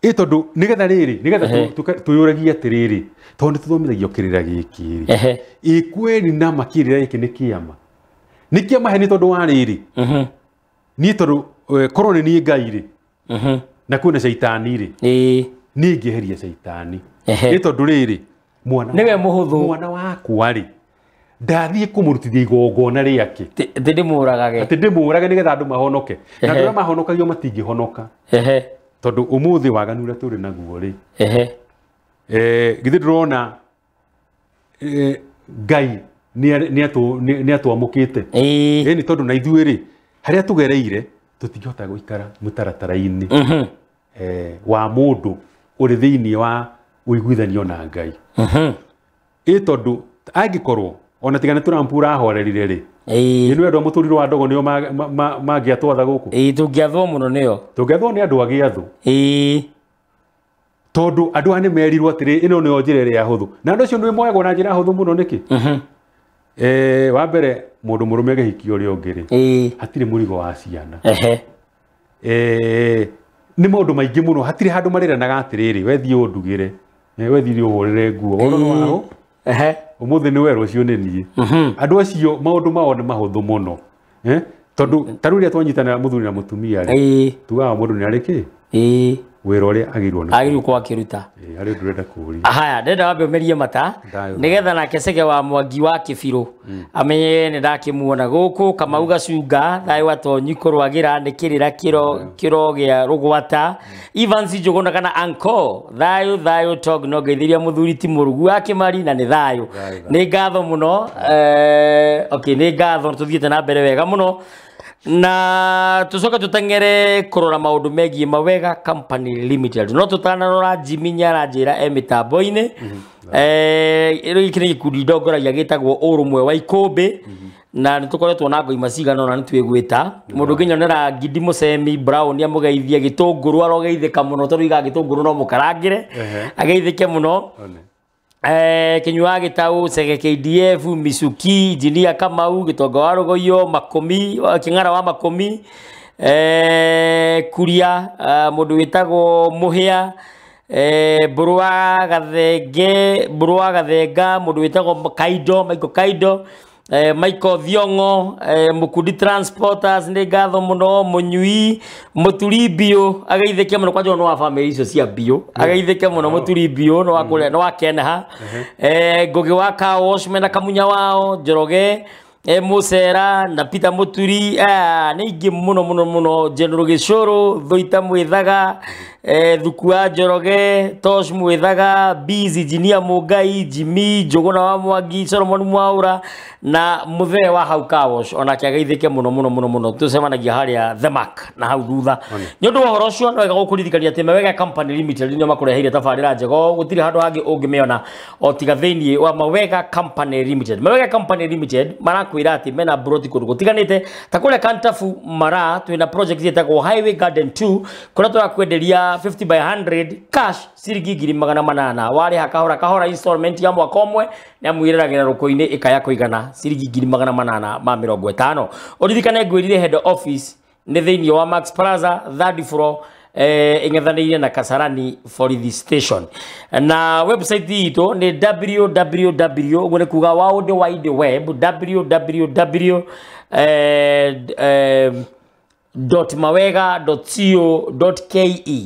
Ĩ tondũ nĩgetha rĩrĩ, nĩgetha twĩyũragie atĩrĩrĩ, tondũ nĩ tũthomithagio kĩrĩra gĩkĩ rĩ, ĩ kweri nama kĩrĩra gĩkĩ nĩ kĩama? Nĩ kĩama he nĩ tondũ wa rĩrĩ, niĩ tondũ korwo nĩ niĩ Ngai rĩ, na kwĩna caitani rĩ, niĩ ingĩeheria caitani. Ĩ tondũ rĩrĩ, mwana nĩwe mũhũthũ, mwana wakwa rĩ, ndathiĩ kũmũrutithia igongona rĩake atĩ ndĩmũragage, atĩ ndĩmũrage nĩgetha andũ mahonoke. Na andũ arĩa mahonokagio matingĩhonoka tondũ ũmũthĩ waganu ũrĩa tũrĩ naguo rĩ, githĩ ndũrona Ngai nĩ atwamũkĩte? Ĩni tondũ na ithuĩ rĩ, harĩa tũgereire tũtingĩhota gũikara mũtaratara-inĩ wa mũndũ ũrĩ thĩinĩ wa ũiguithanio na Ngai. Ĩ tondũ angĩkorwo ona tiga nĩ Trump ũrahorerire rĩ, nĩ andũ a mũtũrĩre wa ndogo nĩo mangĩatwatha gũkũ. Tũngĩathwo mũno nĩo. Tũngĩathwo nĩ andũ agĩathũ. Tondũ andũ aya nĩ merirwo atĩrĩ, ĩno nĩyo njĩra ĩrĩa hũthũ. Na andũ acio nĩ moyagwo na njĩra hũthũ mũno nĩkĩ? Wa mbere mũndũ mũrũme agĩhikia ũrĩa ũngĩ rĩ, hatirĩ mũrigo wa ciana. Nĩ maũndũ maingĩ mũno, hatirĩ handũ marĩranaga atĩrĩrĩ, we thiĩ ũndugĩre, we thiĩ ũhũrĩre nguo, ũhoro nĩ waũ? Ũmũthĩ nĩ we, rũciũ nĩ niĩ. Andũ acio maũndũ mao nĩ mahũthũ mũno. Tondũ ta rĩu rĩrĩa twanyitanĩra mũthuri na mũtumia rĩ, tugaga mũndũ nĩ arĩ kĩ? Wĩra ũrĩa agĩrĩirwo nĩ agĩrĩirwo gũkorwo akĩruta. Harĩ ũndũ ũrenda kũũria. Haya, ndĩrenda wambe ũmerie mata nĩgetha nake Cege wa Mwangi wa Kĩbirũ amenye nĩ ndakĩmuona gũkũ. Kamau Gacunga thayũ wa Tonyi kũrwagĩra nĩ kĩrĩra kĩro gĩa rũgwata. Evans Njũgũna kana Anko thayũ thayũ tog no ngeithĩria mũthuri ti mũrugu wa Kĩmari na nĩ thayũ. Nĩ ngatho mũno. Okay, nĩ ngatho tũthiĩte na mbere wega mũno. Na tucoke tutengere kurora maundu megie Mawega Company Limited. No tutanarora Jimmy nyaranjira e mitambo-ini. Gĩkĩ nĩ gĩkundi ndongoragia gĩtagwo Ũrũmwe wa Ikũmbĩ. Na nĩ tũkoretwo na ngoima cigana ũna nĩ twĩgwĩta. Mũndũ ũngĩnyonera Ngindi Mũcemi Brown amũgeithie, gĩtũngũrũ arogeithĩka mũno tondũ iga gĩtũngũrũ no mũkarangĩre. Ageithĩke mũno. Kinyua Gitau, Sege KDF, Misuki, Injinia Kamau, Gitonga wa Rugoyo, Makomi, King'ara wa Makomi, Kuria, mũndũ wĩtagwo Mũhĩa, Mbũrũ wa Gathenge, Mbũrũ wa Gathenga, mũndũ wĩtagwo Kaido, Michael Kaido, Michael Thiongo, Mukundi Transporters nĩ ngatho mũno, Mũnyui Mũturi Biũ ageithĩke mũno kwanja no wa family icio cia Biũ ageithĩke mũno Mũturi Biũ no wa kũrĩa no wa Kenha, Ngũgĩ wa Car Wash mena Kamunya wao Njoroge, Musera na Peter Muturi, nĩ ingĩ mũno mũno mũno, General Gĩcũrũ, Thuita Mwithaga, Thuku wa Njoroge, Tosh Mwithaga, Biz Engineer Mungai, Jimmy Njũgũna wa Mwangi, Solomon Mwaura na Muthee wa hau Car Wash onake ageithĩke mũno mũno mũno mũno. Tũcemanagia harĩa The Mark na hau thutha. Nĩ ũndũ wa ũhoro ũcio no wega gũkũririkania atĩ Mawega Company Limited nĩo makũreheire tabarĩra njega, gũtirĩ handũ hangĩ ũngĩmĩona o tiga thĩinĩ wa Mawega Company Limited. Mawega Company Limited marakwĩra atĩ mena broti kũndũ gũtiganĩte ta kũrĩa Kantafu Mara twĩna project ĩtagwo Highway Garden 2 kũrĩa tũrakwenderia 50 by 100 cash ciringi 800,000 warĩha kahora kahora installment ya mwaka ũmwe nĩ amwĩreragĩra rũkũ-inĩ ĩkaya kũigana ciringi 850. Ũririkane ngwĩrire head office nĩ thĩinĩ wa Max Plaza third floor, ing'ethanĩire na Kasarani Police Station, na website itũ nĩ www, ũguo nĩ kuga World Wide Web, www .mawega.co.ke.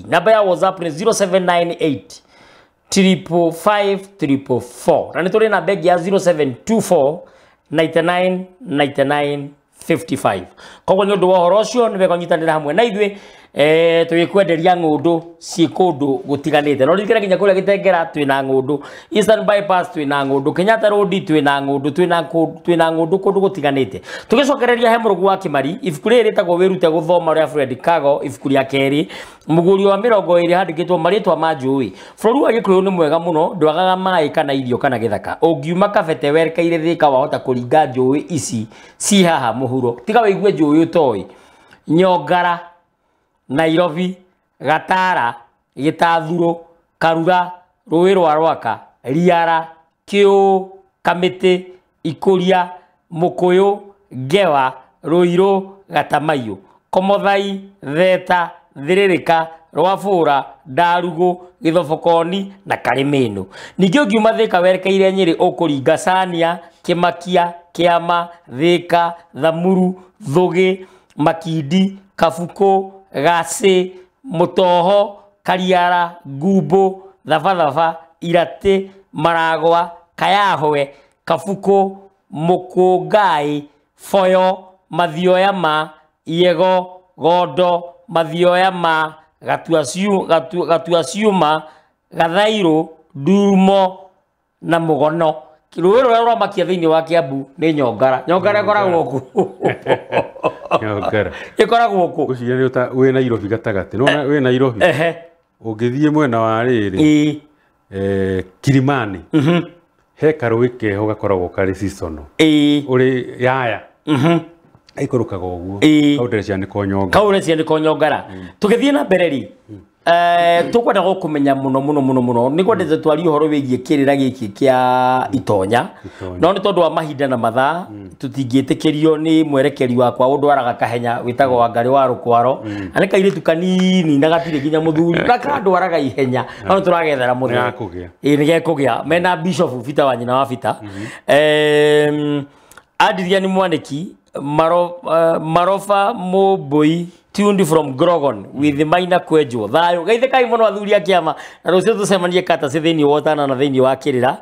Namba ya WhatsApp nĩ 0798 555 444 na nĩ tũrĩ na bengi ya 0724 99 99 55. Koguo nĩ ũndũ wa ũhoro ũcio nĩ wega ũnyitanĩre hamwe na ithuĩ tũgĩkwenderia ng'ũndũ ciĩ kũndũ gũtiganĩte. No ririkana nginya kũrĩa Gĩtengera twĩna ng'ũndũ, Eastern Bypass twĩna ng'ũndũ, Kenyatta Road twĩna ng'ũndũ, twĩna ng'ũndũ kũndũ gũtiganĩte. Tũgĩcokereria he Mũrũgu wa Kĩmari, ibuku rĩrĩ rĩtagwo Wĩrute Gũthoma rĩa Fred Kago, ibuku rĩa kerĩ, mũgũri wa 20 handĩkĩtwo marĩtwa ma njũĩ. Bũrũri wa Gĩkũyũ nĩ mwega mũno, ndwagaga maĩ kana irio kana gĩthaka. Ũngiuma Kabete werekeire Thĩka wahota kũringa njũĩ ici ci haha mũhuro. Tiga wĩigue njũĩ ũtoĩ. Nyongara, Nairobi, Gatara, Gĩtathuro, Karura, Rũĩ rwa Rwaka, Riara, Kĩũ, Kamĩtĩ, Ikũria, Mũkũyũ, Ngewa, Rũirũ, Gatamaiyũ, Komothai, Theta, Thĩrĩrĩka, Rwabũra, Ndarugũ, Gĩthobokoni na Karĩmĩnũ. Ningĩ ũngiuma Thĩka werekeire Nyĩrĩ ũkũringa Cania, Kĩmakia, Kĩama, Thĩka, Thamuru, Thũgĩ, Makindi, Kabukũ, Gacĩ, Mũtoho, Kariara, Ngumbũ, Thabathaba, Iratĩ, Maragwa, Kayahwe, Kabukũ, Mũkũngai, Boyo, Mathioya ma Iego, Gondo, Mathioya ma Gatua Ciuma, Gathairũ, Ndurumo na Mũgono. Rũĩ rũrĩa rũramakia thĩinĩ wa Kiambu nĩ Nyongara. Nyongara ĩkoragwo kũ? Nyongara ĩkoragwo kũ? Ngwĩciria nĩ wĩ Nairobi gatagatĩ. Nĩwona wĩ Nairobi? Ũngĩthiĩ mwena wa rĩrĩ Kilimani, he karũĩ keho gakoragwo karĩ seasonal. Ũrĩ Yaya. Aikũrũkaga ũguo. Kau ndĩreciria nĩko Nyongara. Kau ũreciria nĩko Nyongara. Tũgĩthiĩ na mbere rĩ, tũkwenda gũkũmenya mũno mũno mũno mũno nĩ kwendete twarie ũhoro wĩgiĩ kĩrĩra gĩkĩ kĩa itonya, no nĩ tondũ wa mahinda na mathaa tũtingĩtĩkĩrio nĩ mwerekeri wakwa ũndwaraga kahenya wĩtagwo Wangarĩ wa Rũkwaro, na nĩ kairĩtu kanini na gatirĩ nginya mũthuri na kandwaraga ihenya, no nĩ tũragethera mũthee. Ĩĩ nĩ gekũgĩa mena Bishop Peter wa nyina wa Peter. Adrian Mwaniki, Marofa Moboi tuned from Grogon with the minor kwenjwo thayo geithĩkai mũno athuri a kĩama na rũciũ tũcemanie kata ci thĩinĩ wa Ũtana na thĩinĩ wa Kĩrĩra.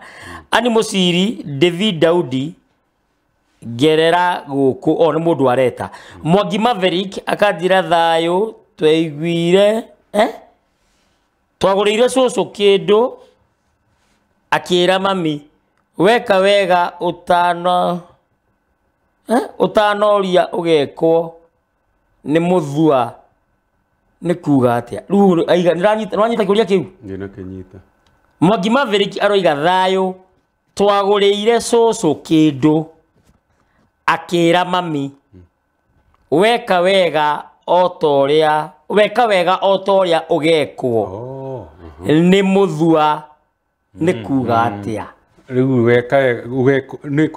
Ani Mũciri David Daudi ngerera gũkũ o nĩ mũndũ areta. Mwangi Maverick akanjĩra thayũ tweiguire twagũrĩire cũcũ kĩndũ akĩra mami weka wega ũtano ũtanoria ũgekwo nĩ mũthua nĩ kuga atĩa rĩu aiga nĩwanyita kĩũria kĩu nĩndakĩnyita. Mwangi Maverick aroiga thayũ twagũrĩire cũcũ kĩndũ akĩra mami weka wega o ta weka wega o ta ũrĩa ũgekwo nĩ mũthua nĩ kuga atĩa. Rĩu nĩ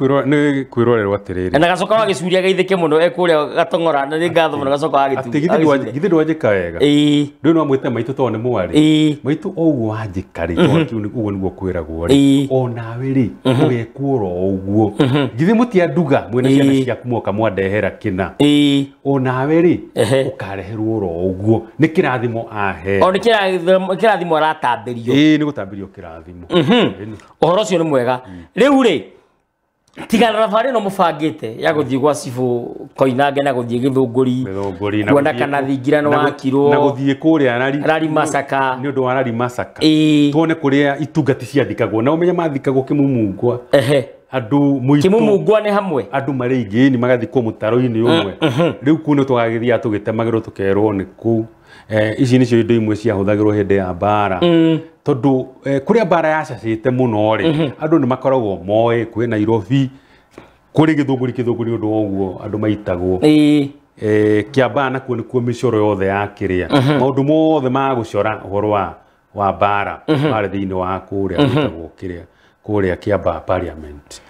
kwĩrorerwo atĩrĩrĩ. Na gacoka wa gĩcuria geithĩke mũno ekũrĩa gatong'ora na nĩ ngatho mũno gacoka wa gĩtu. Atĩ githĩ ndwanjĩka wega. Rĩu no mwĩte maitũ tondũ nĩ mwarĩ. Maitũ o ũguo wanjĩka rĩ, tondũ kĩu ũguo nĩguo kwĩragwo rĩ. O nawe rĩ, ũgekwo oro ũguo. Githĩ mũtianduga mwĩna ciana ciaku mwoka mwandehera kĩna. O nawe rĩ, ũkareherwo oro ũguo. Nĩ kĩrathimo ahe. O nĩ kĩrathimo aratambĩrio. Ĩĩ nĩ gũtambĩrio kĩrathimo. Ũhoro ũcio nĩ mwega. Rĩu rĩ, tigana thabarĩ ĩno mũbangĩte ya gũthiĩ gwa Cibũ Koinange na gũthiĩ Gĩthũngũri, kuona kana thingira nĩ wakirwo, na gũthiĩ kũrĩa Rari Masaka, nĩ ũndũ wa Rari Masaka, tuone kũrĩa itungati ciathikagwo na ũmenye mathikagwo Kĩmumungwa. Andũ mũitũ Kĩmumungwa nĩ hamwe andũ marĩ aingĩ nĩ magathikwo mũtaro-inĩ ũmwe. Rĩu kũu nĩ tũgagĩthiaga tũgĩtemagĩrwo tũkerwo nĩ kũu. Ici nĩcio indo imwe ciahũthagĩrwo hĩndĩ ya mbara. Tondũ kũrĩa mbara yacacĩte mũno rĩ, andũ nĩ makoragwo moĩ kwĩ Nairobi, kũrĩ Gĩthũngũri Gĩthũngũri ũndũ wa ũguo andũ maitagwo. Kĩambaa nakuo nĩkuo mĩcoro yothe ya kĩrĩa. Maũndũ mothe ma gũcora ũhoro wa mbara marĩ thĩinĩ wa kũrĩa gwĩtagwo kĩrĩa kũrĩa Kĩambaa Parliament.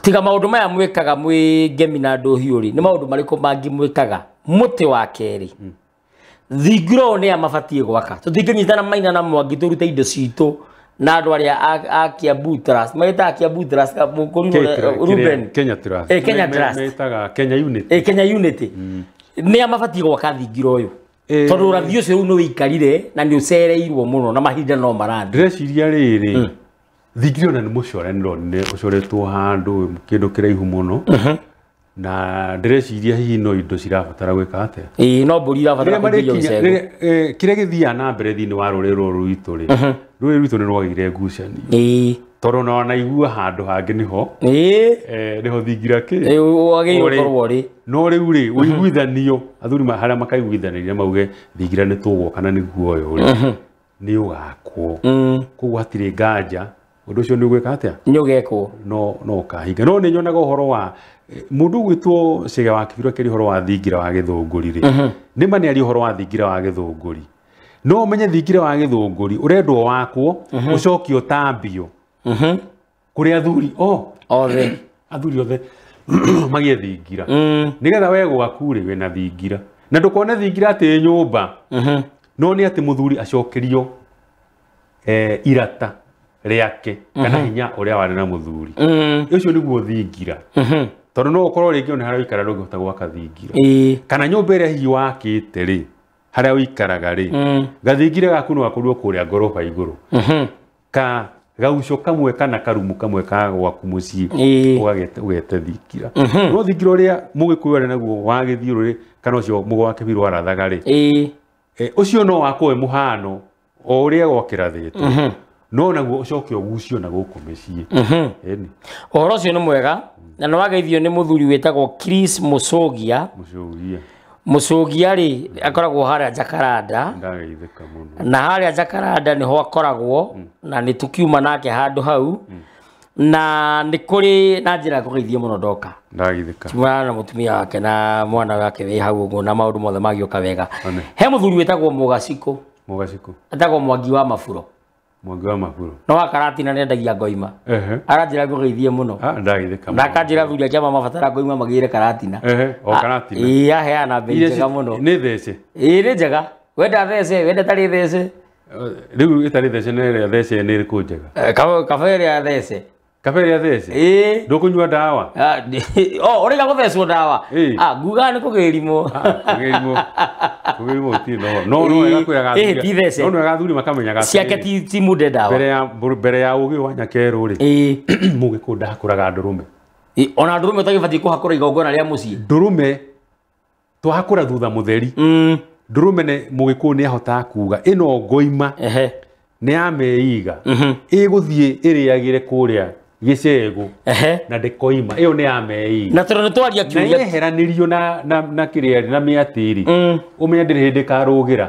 Tiga maũndũ maya mwĩkaga mwĩ Ngemi na Ndũhiũ rĩ, nĩ maũndũ marĩkũ mangĩ mwĩkaga? Mũtĩ wa kerĩ, thingira ũyũ nĩ a mabatiĩ gwaka. Tũtingĩnyitana Maina na Mwangi tũrute indo citũ na andũ arĩa a Kiambu Trust, magĩtaga Kiambu Trust, Ruben Kenya Trust, Kenya Trust, metaga Kenya Unity, Kenya Unity. Nĩ a mabatiĩ gwaka thingira ũyũ, tondũ ũrathi ũcio rĩu nĩ wĩikarire na nĩ ũcereirwo mũno na mahinda no marathiĩ. Ndĩreciria rĩrĩ, thingira ona nĩ mũcore, nĩndonire ũcoretwo handũ kĩndũ kĩraihu mũno. Na ndĩreciria hihi no indo cirabatara gwĩka atĩa? Ĩĩ no mbũri irabatara kũingĩrio gĩcegũ. Kĩrĩa gĩthiaga na mbere thĩinĩ wa rũrĩrĩ rũrũ rwitũ rĩ, rũrĩrĩ rwitũ nĩ rwagĩire ngucanio. Tondũ ona wanaigua handũ hangĩ nĩho, nĩho thingira kĩ? Wagĩrĩirwo gũkorwo ũrĩ. No rĩu rĩ, ũiguithanio, athuri harĩa makaiguithanĩria mauge thingira nĩ tũgwaka na nĩguo ũyũ rĩ, nĩ ũgakwo. Koguo hatirĩ nganja, ũndũ ũcio nĩ ũgwĩka atĩa? Nĩ ũgekwo. No ũkahinga. No nĩ nyonaga ũhoro wa mũndũ ũgwĩtwo Chege wa Kĩbirũ akĩaria ũhoro wa thingira wa Gĩthũngũri rĩ, nĩ ma nĩaria ũhoro wa thingira wa Gĩthũngũri. No ũmenye thingira wa Gĩthũngũri ũrendwo wakwo, ũcoke ũtambio kũrĩ athuri othe, athuri othe magĩe thingira, nĩgetha we gwaku rĩ wĩna thingira, na ndũkone thingira atĩ nyũmba, no nĩ atĩ mũthuri acokerio irata rĩake kana hinya ũrĩa warĩ na mũthuri. Ũcio nĩguo thingira. Tondũ no ũkorwo rĩngĩ ona harĩa ũikaraga ndũngĩhota gwaka thingira. Kana nyũmba ĩrĩa hihi wakĩte rĩ, harĩa ũikaraga rĩ, gathingira gaku no gakorwo kũrĩa ngoroba igũrũ. Ka gauco kamwe kana karumu kamwe ka gwaku mũciĩ ũgete thingira. No thingira ũrĩa mũgĩkũyũ arĩ naguo wa gĩthiũrũrĩ kana ũcio mũgo wa Kĩbirũ arathaga rĩ, ũcio no wakwo wĩ mũhano o ũrĩa gwakĩrathĩtwo. No naguo ũcoke ũgucio na gũkũ mĩciĩ. Ũhoro ũcio nĩ mwega na nĩ wageithio nĩ mũthuri wĩtagwo Chris Mũcũgia. Mũcũgia rĩ akoragwo harĩa Jakaranda. Ndageithĩka mũno. Na harĩa Jakaranda nĩho akoragwo na nĩ tũkiuma nake handũ hau. Na nĩ kũrĩ na njĩra ya kũgeithio mũno ndoka. Ndageithĩka. Tumana na mũtumia wake na mwana wake wĩ hau ũguo na maũndũ mothe magĩũka wega. He mũthuri wĩtagwo Mũgacikũ. Mũgacikũ. Etagwo Mwangi wa Maburo. Mwangi wa Maburo. No akaratina nendagia ngoima. Aranjĩra ngũgeithie mũno. Ndageithĩka. Na akanjĩra athuri a kĩama mabatara ngoima magĩre karatina. O karatina. Ĩĩ aheana mbei njega mũno. Nĩ thece. Ĩĩ nĩ njega. Wenda thece, wenda tarĩ thece. Rĩu ĩtarĩ thece na ĩrĩa thece nĩ ĩrĩkũ njega? Kaba ĩrĩa thece. Kaba ĩrĩa thece? Ĩĩ. Ndũkũnyua ndawa? O, ũraiga gũthecwo ndawa? Ngugaga nĩ kũgĩrimwo. Kũgĩrimwo. Kũgĩrimwo gũtirĩ na ũhoro. No no wega kwĩraga athuri. No wega athuri makamenyaga ciake ti munde ndawa. Mbere ya ũgĩ wa Nyakerũ rĩ, mũgĩkũyũ ndahakũraga ndũrũme. Ona ndũrũme ũtagĩbatiĩ kũhakũra igongona rĩa mũciĩ. Ndũrũme twahakũra thutha mũtheri. Ndũrũme nĩ mũgĩkũyũ nĩ ahotaga kuga ĩno ngoima nĩ ya meiga, ĩgũthiĩ ĩrĩagĩre kũrĩa gĩcegũ na ndĩkoima, ĩyo nĩ ya meiga. Na tondũ nĩ twaria kĩũria na yeheranĩrio na kĩrĩa na mĩatĩri, ũmenye ndĩrĩ hĩndĩ ĩkarũgĩra.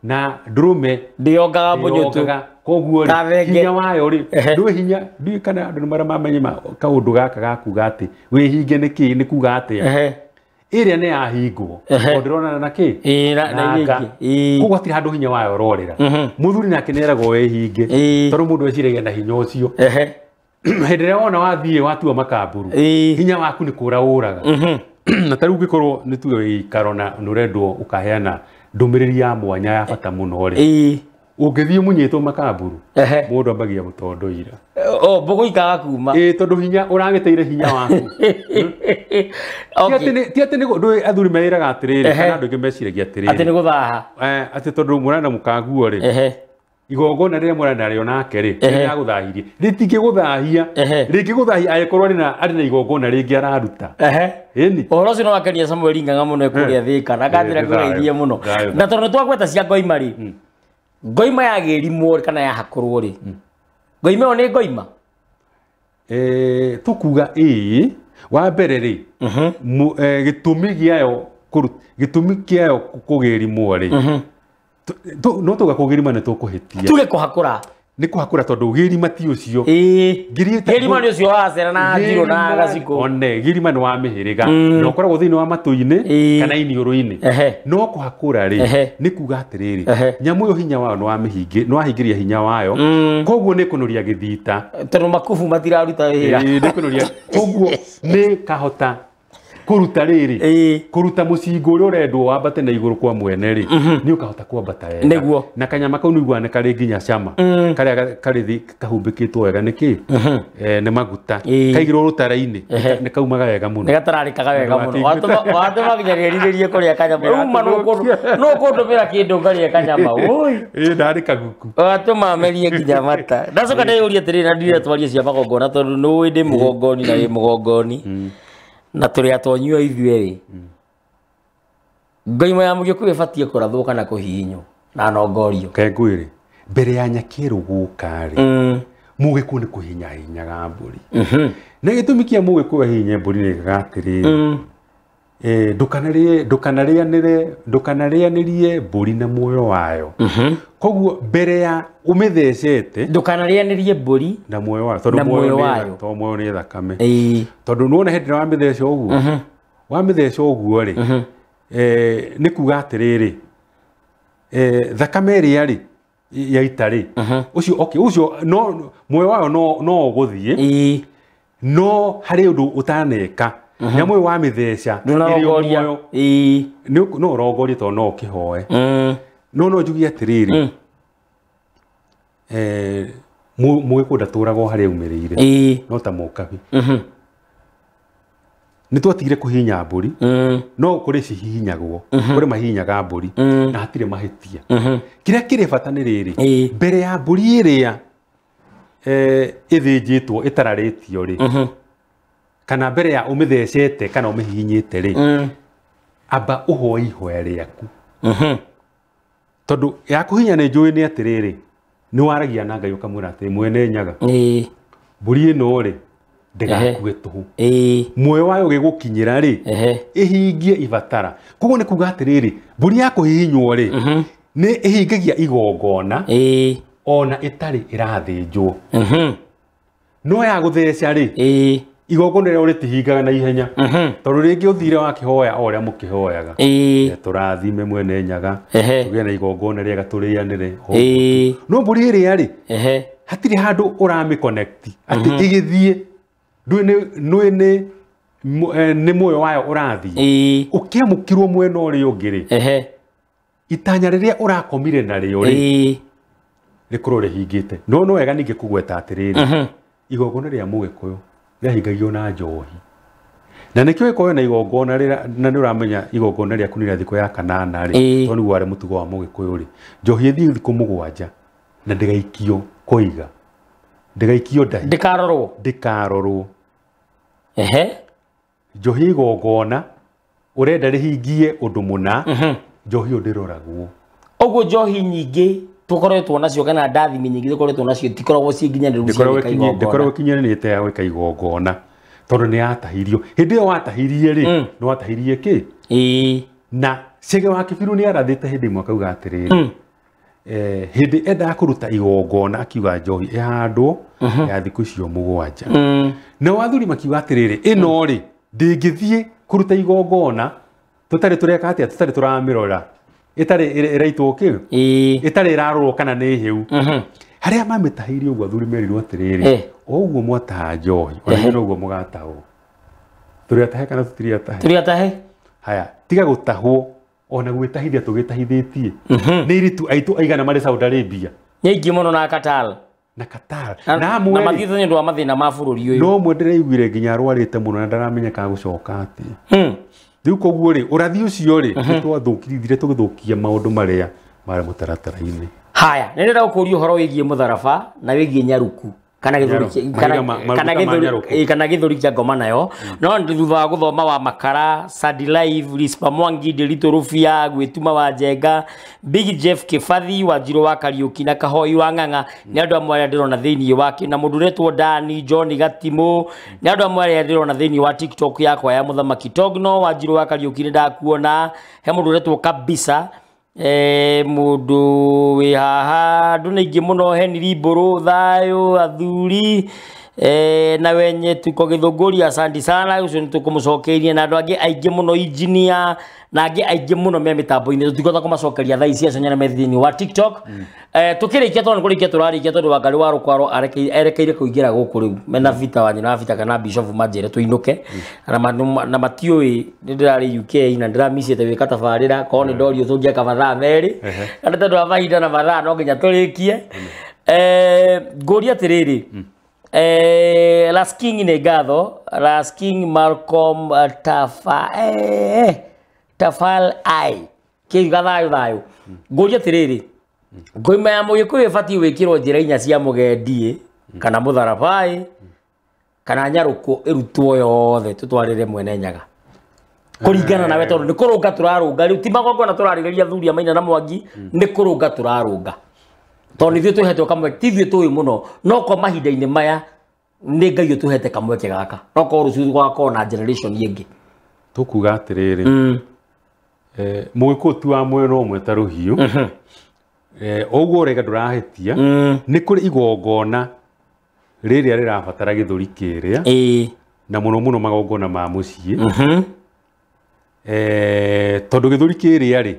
Na ndũrũme ndĩongaga mũnyũtũ. Koguo rĩ, hinya wayo rĩ, ndũĩ hinya, ndiũĩ kana andũ nĩ maramamenye kaũndũ gaka ga kuga atĩ wĩhinge nĩ kĩ, nĩ kuga atĩa. Ĩrĩa nĩ yahingwo, o ndĩronana na kĩ? Na iria ingĩ. Koguo hatirĩ handũ hinya wayo ũrorĩra. Mũthuri nake nĩ eragwo wĩhinge, tondũ mũndũ eciragia na hinya ũcio. Hĩndĩ ĩrĩa wona wathiĩ watua makamburu hinya waku nĩ kũra ũraga. Na ta rĩu ũngĩkorwo nĩ tuge wĩ gĩikaro na nĩ ũrendwo ũkaheana ndũmĩrĩri ya mwanya ya bata mũno rĩ, ũngĩthiĩ mũnyĩtwo makamburu mũndũ ambagia gũtondoira. O mbũgũ ikaga kuma. Ĩĩ tondũ hinya ũragĩteire hinya waku. Ti atĩ nĩ ndũĩ athuri meĩraga atĩrĩrĩ kana andũ aingĩ meciragia atĩrĩrĩ atĩ nĩ gũthaha. Atĩ tondũ mũrenda mũkaguo rĩ, igongona rĩrĩa mũrenda rĩo nake rĩ nĩrĩagũthahirie. Rĩtingĩgũthahia. Rĩngĩgũthahia angĩkorwo arĩ na igongona rĩngĩ araruta. Ĩni. Ũhoro ũcio no wakenia Samuel Ng'ang'a mũno kũrĩa Thĩka na kanjĩra kũgeithie mũno. Na tondũ nĩtwagweta cia ngoima rĩ, ngoima yagĩrimwo kana yahakũrwo rĩ, ngoima ĩyo nĩ ngoima? Tũkuga ĩĩ. Wa mbere rĩ, gĩtũmi kĩayo kũgĩrimwo rĩ, no tuga kũgĩrima nĩ tũkũhĩtia. Tuge kũhakũra. Nĩ kũhakũra tondũ gĩrima ti ũcio. Gĩrima nĩ ũcio wa cera na njirũ na gacikũ. One, gĩrima nĩ wa mĩhĩrĩga. Na ũkoragwo thĩinĩ wa matũ-inĩ kana iniũrũ-inĩ. No kũhakũra rĩ, nĩ kuga atĩrĩrĩ, nyamũ ĩyo hinya wayo nĩ wahingĩria hinya wayo, koguo nĩ kũnoria gĩthita. Tondũ makubu matiraruta wĩra. Nĩ kũnoria. Koguo nĩ kahota kũruta rĩrĩ, kũruta mũcingo ũrĩa ũrendwo wambate na igũrũ kwa mwene rĩ, nĩ ũkahota kwambata wega. Nĩguo. Na kanyama kau nĩiguaga nĩ karĩ nginya cama. Karĩa karĩ kahumbĩkĩtwo wega nĩ kĩ? Nĩ maguta. Kaigĩrwo rũtara-inĩ, nĩ kaumaga wega mũno. Nĩ gatararĩkaga wega mũno. Watũma nginya rĩrirĩrie kũrĩa kanyama. Rĩu ma no kũndũmĩra kĩndũ ngarĩe kanyama. Oi. Ĩĩ ndarĩ kaguku. Watũma merie nginya mata. Ndacoka ndeyũria atĩrĩrĩ na ndire twarie cia magongona tondũ nĩũĩ ndĩ mũgongoni na wĩ mũgongoni. Na tũrĩ atonyua ithuĩ rĩ, ngoima ya mũgĩkũyũ ĩbatiĩ kũrathwo kana kũhihinywo na nongorio. Ke ngwĩre, mbere ya nyakĩrũ gũka rĩ, mũgĩkũyũ nĩ kũhinyahinyaga mbũri. Na gĩtũmi kĩa mũgĩkũyũ ahihinye mbũri nĩ gĩkaga atĩrĩrĩ, ndũkanarĩanĩrie mbũri na muoyo wayo. Koguo mbere ya ũmĩthecete, ndũkanarĩanĩrie mbũri na muoyo wayo, tondũ muoyo nĩ thakame. Tondũ nĩwona hĩndĩ ĩrĩa wamĩtheca ũguo, wamĩtheca ũguo rĩ, nĩ kuga atĩrĩrĩ, thakame ĩrĩa rĩ yaita rĩ, ũcio okay, ũcio no muoyo wayo no ũgũthiĩ, no harĩ ũndũ ũtaneka. Nyamũ ĩyo wamĩtheca ndũnarongoria, no ũrongorie tondũ no ũkĩhoe. No no njuge atĩrĩrĩ, mũgĩkũyũ ndatũragwo harĩa aumĩrĩire, no ta mũkabi. Nĩ twatigire kũhihinya mbũri, no kũrĩ cihihinyagwo, kũrĩ mahihinyaga mbũri na hatirĩ mahĩtia. Kĩrĩa kĩrĩ bata nĩ rĩrĩ, mbere ya mbũri ĩrĩa ĩthĩnjĩtwo ĩtararĩtio rĩ, kana mbere ya ũmĩthecete kana ũmĩhihinyĩte rĩ, amba ũhoe ihoya rĩaku. Tondũ ya kũhihinya nĩ njũĩ nĩ atĩrĩrĩ, nĩ waragia na Ngai ũkamwĩra atĩ mwene Nyaga, mbũri ĩno rĩ ndĩgakue tũhũ, muoyo wayo ũgĩgũkinyĩra rĩ, ĩhingie ibatara. Koguo nĩ kuga atĩrĩrĩ, mbũri ya kũhihinywo rĩ, nĩ ĩhingagia igongona ona ĩtarĩ ĩrathĩnjwo. No ya gũtheca rĩ, igongona rĩrĩa ũrĩtihingaga na ihenya, tondũ rĩngĩ ũthire wakĩhoya o ũrĩa mũkĩhoyaga, tũrathime mwene Nyaga, tũgĩe na igongona rĩega tũrĩanĩre. No mbũri ĩrĩa rĩ, hatirĩ handũ ũramĩ connect atĩ ĩgĩthiĩ, ndũĩ nĩ muoyo wayo ũrathiĩ, ũkĩamũkĩrwo mwena ũrĩa ũngĩ rĩ, itanya rĩrĩa ũrakomire narĩo rĩ, rĩkorwo rĩhingĩte. No no wega ningĩ kũgweta atĩrĩrĩ, igongona rĩa mũgĩkũyũ rĩahingagio na njohi. Na nĩkĩo gĩkorwo na igongona rĩrĩa, na nĩ ũramenya igongona rĩaku nĩ rĩa thikũ ya kanana rĩ, tondũ nĩguo warĩ mũtugo wa mũgĩkũyũ rĩ, njohi ĩthiĩ thikũ 7 na ndĩgaikio koiga, ndĩgaikio ndahi, ndĩkarorwo, ndĩkarorwo. Njohi igongona ũrenda rĩhingie ũndũ mũna, njohi ĩyo ndĩroragwo. Ũguo njohi nyingĩ tũkoretwo nacio kana ndathimi nyingĩ tũkoretwo nacio tikoragwo ciĩ nginyanĩru cia gwĩka igongona. Ndĩkoragwo ĩkinyanĩrĩte ya gwĩka igongona tondũ nĩ yatahirio. Hĩndĩ ĩyo watahirie rĩ, nĩ watahirie kĩ? Na Chege wa Kĩbiru nĩ arathĩte hĩndĩ ĩmwe akauga atĩrĩrĩ, hĩndĩ endaga kũruta igongona akiuga njohi ĩhandwo ya thikũ icio 7. Nao athuri makiuga atĩrĩrĩ, ĩno rĩ ndĩngĩthiĩ kũruta igongona tũtarĩ tũreka atĩa, tũtarĩ tũramĩrora, ĩtarĩ ĩraitwo kĩ, ĩtarĩ ĩrarorwo kana nĩ hĩu. Harĩa mamĩtahĩirie ũguo athuri merirwo atĩrĩrĩ, Ũguo mwataha njohi ona noguo mũgatahwo. Tũrĩ atahe kana tũtirĩ atahe? Tũrĩ atahe. Haya, tiga gũtahwo ona gwĩtahithia tũgĩtahithĩtie. Nĩ iritu aitũ aigana marĩ Saudi Arabia. Nĩ aingĩ mũno na Qatar. Na Qatar. Na mathiĩte nĩ ũndũ wa mathĩna ma bũrũri ũyũ. No mwe ndĩraiguire nginya arwarĩte mũno na ndaramenya gũcoka atĩa. Rĩu koguo rĩ, ũrathi ũcio rĩ, nĩ twathũkirithire tũgĩthũkia maũndũ marĩa marĩ mũtaratara-inĩ. Haya, nĩ ndĩrenda gũkũria ũhoro wĩgiĩ mũtharaba na wĩgiĩ nyaruku. Kana gĩthũri kĩa ngoma nayo. No thutha wa gũthoma wa Makara, Sadi Live, Rispa Mwangi, Ndiritu Rufia, Gwĩtuma wa Njenga, Big Jeff Kibathi, Wanjirũ wa Kariũki na Kahoi wa Ng'ang'a, nĩ andũ amwe arĩa ndĩrona thĩinĩ wake, na mũndũ ũretwo Dani, John Gatimũ, nĩ andũ amwe arĩa ndĩrona thĩinĩ wa TikTok yakwa ya Mũthamaki Togno. Wanjirũ wa Kariũki nĩ ndakuona, he mũndũ ũretwo Kabisa, mũndũ wĩ haha, andũ nĩ aingĩ mũno, Henry Mbũrũ, thayũ, athuri, na wenye tuko gĩthũngũri, asante sana, ũcio nĩ tũkũmũcokeirie, na andũ angĩ aingĩ mũno, engineer, na angĩ aingĩ mũno me mĩtambo-inĩ, tũtikũhota kũmacokeria thaa ici acio nyene me thĩinĩ wa TikTok. Tũkĩrĩkia tondũ nĩ kũrĩkia tũrarĩkia tondũ Wangarĩ wa Rũkwaro erekeire kũingĩra gũkũ rĩu mena Vita wa nyina wa Vita kana Bishop manjĩre tũinũke, na matiũĩ nĩ ndĩrarĩ UK na ndĩramicĩte gwĩka tabarĩra, korwo nĩ ndorio tũngĩaka mathaa merĩ, na nĩ tondũ wa mahinda na mathaa no nginya tũrĩkie. Ngũria atĩrĩrĩ, Last King nĩ ngatho, Last King Malcolm Tafa Tafal I kĩiga thayũ thayũ. Ngũria atĩrĩrĩ, ngoima ya mũgĩkũyũ ĩbatiĩ gwĩkĩrwo njĩra inya cia mũgendi kana mũtharabai kana nyarũkũ ĩrutwo yothe tũtwarĩre mwene Nyaga kũringana nawe, tondũ nĩ kũrũnga tũrarũnga rĩu, ti magongona tũrarĩrĩria athuri a Maina na Mwangi, nĩ kũrũnga tũrarũnga tondũ nĩ ithuĩ twĩhetwo kamweke, ti ithuĩ tũĩ mũno, no kwa mahinda-inĩ maya nĩ Ngai ũtũhete kamweke gaka, no korwo rũciũ gũgakorwo na generation ĩngĩ. Tũkuga atĩrĩrĩ, mũgĩkũyũ ti wa mwena ũmwe ta rũhiũ, ũguo ũraiga ndũrahĩtia, nĩ kũrĩ igongona rĩrĩa rĩrabatara gĩthũri kĩrĩa, na mũno mũno magongona ma mũciĩ, tondũ gĩthũri kĩrĩa rĩ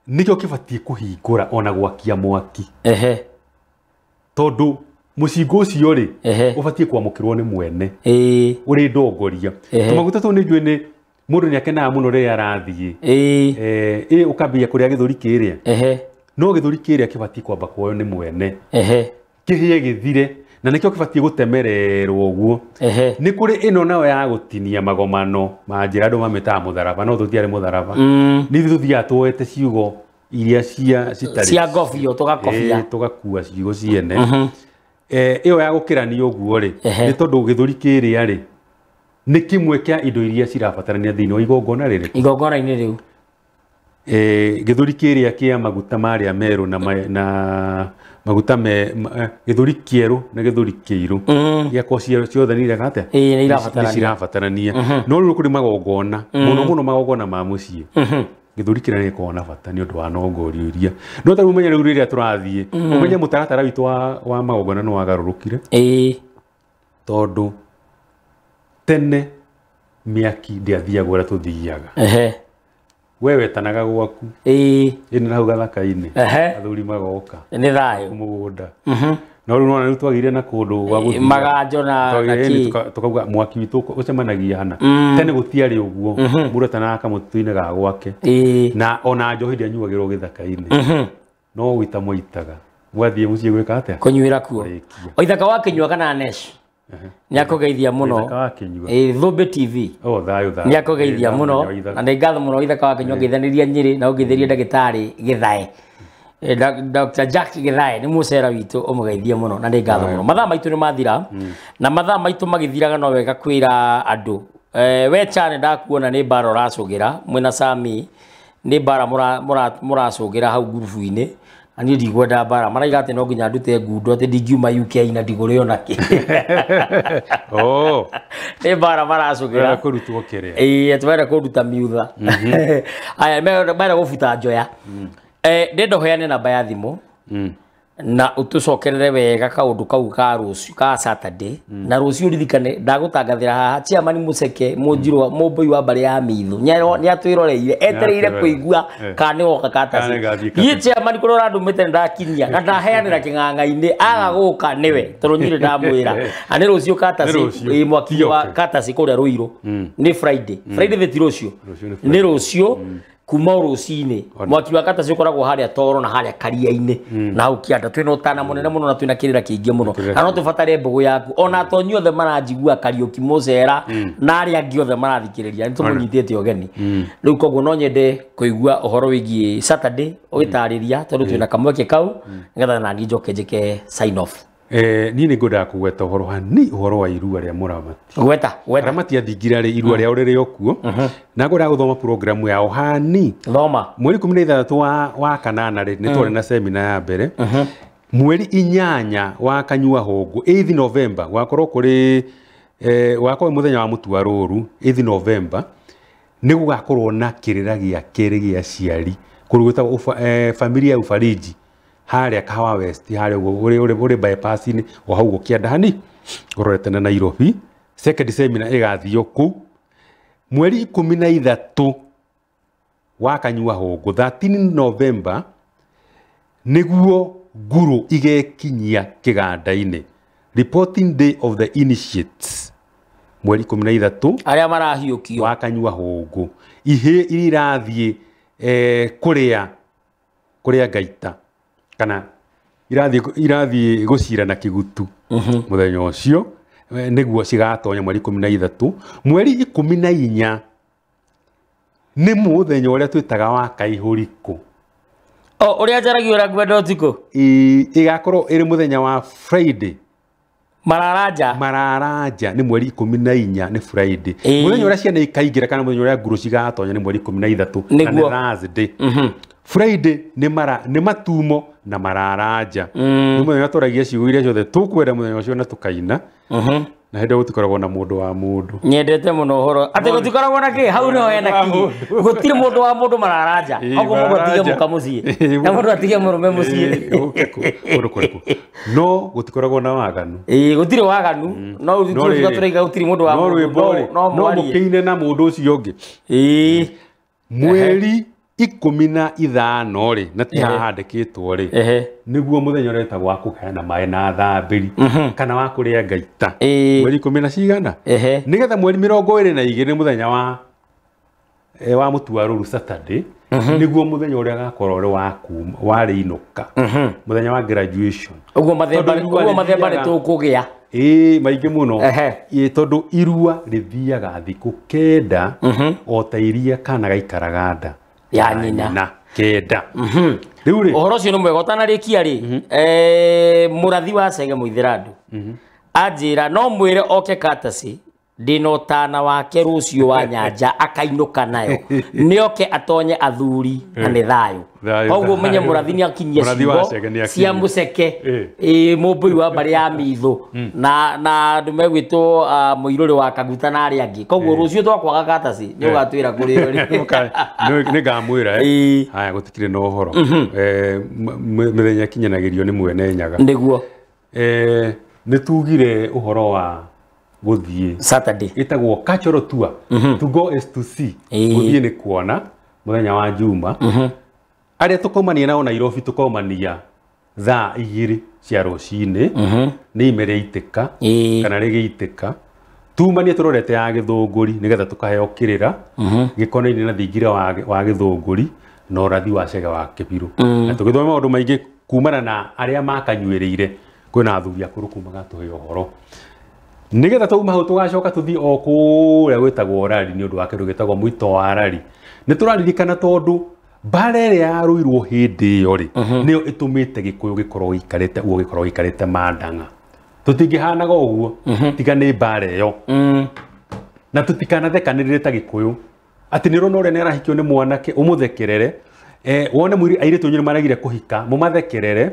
nĩkĩo kĩbatiĩ kũhingũra ona gwakia mwaki, tondũ mũcingo ũcio rĩ ũbatiĩ kwamũkĩrwo nĩ mwene ũrĩ ndongoria. Tũmaguta tũu nĩ njũĩ nĩ mũndũ nĩ akenaga mũno rĩrĩa arathiĩ, ũkambia kũrĩa gĩthũri kĩrĩa, no gĩthũri kĩrĩa kĩbatiĩ kwamba kuoywo nĩ mwene, kĩhĩe gĩthire, na nĩkĩo kĩbatiĩ gũtemererwo ũguo. Nĩ kũrĩ ĩno nayo ya gũtinia magomano ma njĩra andũ mamĩtaga mũtharaba, no tũtiarĩ mũtharaba, nĩ ithuĩ tũthiaga tuoete ciugo iria citarĩ cia ngobio, tũgakobia, tũgakua ciugo ciene. Ĩyo ya gũkĩrania ũguo rĩ, nĩ tondũ gĩthũri kĩrĩa rĩ nĩ kĩmwe kĩa indo iria cirabatarania thĩinĩ wa igongona rĩrĩ, igongona-inĩ rĩu. Gĩthũri kĩrĩa kĩa maguta marĩa merũ na maguta me gĩthũri kĩerũ na gĩthũri kĩirũ gĩakorwo ciothe nĩ ireka atĩa, nĩ cirabatarania. No rĩu kũrĩ magongona mũno mũno magongona ma mũciĩ, gĩthũri kĩrĩa nĩ gĩkoragwo na bata nĩ ũndũ wa nongorio iria. No ta rĩu ũmenye rĩu rĩrĩa tũrathiĩ, ũmenye mũtaratara witũ wa magongona nĩ wagarũrũkire, tondũ tene mĩaki ndĩathiagwo ũrĩa tũthiaga. We wetanaga gwaku, ĩno hau gathaka-inĩ, athuri magoka, nĩ thayũ mũgũnda. No rĩu nĩwona rĩu twagĩire na kũndũ gwa gũthiĩ maganjo na kĩ, tũkauga mwaki witũ ũcemanagia hana. Tene gũtiarĩ ũguo, mũndũ etanaga kamũtitũ-inĩ ga gwake, na ona njohi ndĩanyuagĩrwo gĩthaka-inĩ, no gũita mwaitaga mũgathiĩ mũciĩ gwĩka atĩa, kũnyuĩra kuo. Waithaka wa Kĩnyua kana Nesh nĩ akũgeithia mũno, Thũmbĩ TV nĩ akũgeithia mũno, na nĩ ngatho mũno Waithaka wa Kĩnyua, ngeithanĩria Nyĩrĩ na ũngeithĩrie ndagĩtarĩ Gĩthae, Dr. Jack Gĩthae nĩ mũcera witũ, ũmũgeithie mũno na nĩ ngatho mũno. Mathaa maitũ nĩ mathira, na mathaa maitũ magĩthiraga no wega kwĩra andũ, we Chane ndakuona nĩ mbara ũracũgĩra mwĩna Sami, nĩ mbara mũracũgĩra hau ngurubu-inĩ, na niĩ ndikwenda mbara, maraiga atĩ no nginya ndute ngundo atĩ ndingiuma UK na ndigũrĩo nakĩ. Nĩ mbara maracũgĩra kũrutwo kĩrĩa, ĩĩ, atĩ marenda kũnduta miutha. Aya, marenda gũbuta njoya. Ndĩrenda ũheane namba ya thimũ Na utucokerere wega kaundu kau ka rucio ka Saturday. Na rucio ririkane ndagutangathira haha chairman Muceke munjirwa mumbui wa mbari ya mithu niatwiroreire etereire kuigua kana ni woka katasi ni chairman kuria urandumite ndakinyia na ndaheanira king'ang'a-ini aga guka niwe tondu nyire ndamwira na ni rucio katasi mwaki wa katasi kuria Ruiru ni Friday. Friday ti rucio ni rucio kuma rucini mwaki wa katasi ukoragwo haria toro na haria karia-ini na hau kianda twina utana munene muno na twina kirira kiingi muno na no tubatare mbugu yaku ona atonyi othe maranjigua Kariuki Mucera na aria angi othe marathikiriria ni tumunyitite ugeni riu koguo no nyende kuigua uhoro wigie Saturday ugitariria tondu twina kamweke kau nigetha na ni njoke njike sign off. Ni nĩ ngwendaga kũgweta ũhoro hani ũhoro wa irua rĩa mũramati. Gweta, gweta. Aramati athingira rĩ irua rĩao rĩrĩ o kuo. Na ngwendaga gũthoma programu yao hani. Thoma. Mweri 16 wa kanana rĩ nĩ twarĩ na semina ya mbere. Mweri 8 wa kanyua hũngũ 8 November gwakorwo kũrĩ gwakorwo mũthenya wa mũtua rũru 8 November nĩ gũgakorwo na kĩrĩra gĩa kerĩ gĩa aciari kũrĩ gwĩtagwo familia ya ufariji haria Kahawa West haria uri bypass ini o hau gukianda hani urorete na Nairobi. Second seminar igathio ku mweri 13 wa kanyua hũngũ 13 November niguo nguru igekinyia kiganda-ini, reporting day of the initiates mweri 13 aria marahiukio wa kanyua hũngũ ihe irathie kuria ngaita kana irathi gucira na kigutu muthenya ucio niguo cigatonya mweri 13. Mweri 14 ni muthenya uria twitaga wa kaihuriko o uria njaragia uria ngwenda utuku igakorwo iri muthenya wa Friday. Mararanja mararanja ni mweri 14 ni Friday. Muthenya uria ciana ikaingira kana muthenya uria nguru cigatonya ni mweri 13 na ni Thursday. Friday ni mara ni matumo na mararanja ni muthenya tũragia ciugo iria ciothe tũkwenda muthenya ũcio na tukaina na hĩndĩ gũtikoragwo na mũndũ wa mũndũ. Nyendete mũno ũhoro atĩ gũtikoragwo na kĩ hau nĩho hena kĩ gũtirĩ mũndũ wa mũndũ mararanja koguo mũndũ atige mũka mũciĩ na mũndũ atige mũrũme mũciĩ kũndũ kũrĩkũ no gũtikoragwo na waganu. Gũtirĩ waganu no tũraiga gũtirĩ mũndũ wa mũndũ no mũkĩine na mũndũ ũcio ũngĩ. Mweri 15 rĩ na ti haha handĩkĩtwo rĩ nĩguo mũthenya ũrĩa wĩtagwo wa kũheana maĩ na thambĩri kana wa kũrĩa ngaita mweri 10 na cigana nĩgetha mweri 22 nĩ mũthenya wa mũtua rũru Saturday nĩguo mũthenya ũrĩa gakorwo ũrĩ wa kuma warĩ inũka mũthenya wa graduation. Ũguo mathemba nĩ tũkũgĩa maingĩ mũno tondũ irua rĩthiaga thikũ 9 o ta iria kana gaikaraga nda ya nyina kenda. Riu ri uhoro ucio ni mwega utanarikia ri murathi wa Chege Muithirandu anjira no mwire oke katasi ndina utana wake rucio wa nyanja akainuka nayo nioke atonye athuri na ni thayo. Koguo menye murathi ni akinyia ciugo cia Muceke mumbui wa mbari ya mithu na andu megwitwo muiruri wa Kaguta na aria angi. Koguo rucio twakwaga katasi ni ugatwira kuri uri ni ngamwira haya gutikire na uhoro mithenya kinyanagirio ni mwene nyaga niguo ni tugire uhoro wa guthie Saturday itagwo cultural tour. To go is to see. Guthie ni kuona muthenya wa Juma aria tukaumania nao Nairobi tukaumania thaa 2 cia rucini ni ime rĩaitĩka kana rĩgĩitĩka tumanie turorete ya Gĩthũngũri nigetha tukaheo kirira gĩkonaine na thingira wa Gĩthũngũri na ũrathi wa Chege wa Kĩbirũ na tũgĩthoma maũndũ maingĩ kumana na arĩa makanyuĩrĩire kwĩna athuri akũrũ kuma gatũhe ũhoro nigetha twauma hau tugacoka tuthie o kũrĩa gwĩtagwo rari nĩ ũndũ wa kĩndũ gĩtagwo mwito wa rari nĩ tũraririkana tondũ mbara ĩrĩa yarũirwo hĩndĩ ĩyo rĩ nĩyo ĩtũmĩte Gĩkũyũ gĩkorwo gĩikarĩte ũguo gĩkorwo gĩikarĩte mandang'a tũtingĩhanaga ũguo tiga nĩ mbara ĩyo na tũtikanathekanĩrĩre ta Gĩkũyũ atĩ nĩ ũrona ũrĩa nĩarahikio nĩ mwanake ũmũthekerere wone airĩtu anyu nĩmaregire kũhika mũmathekerere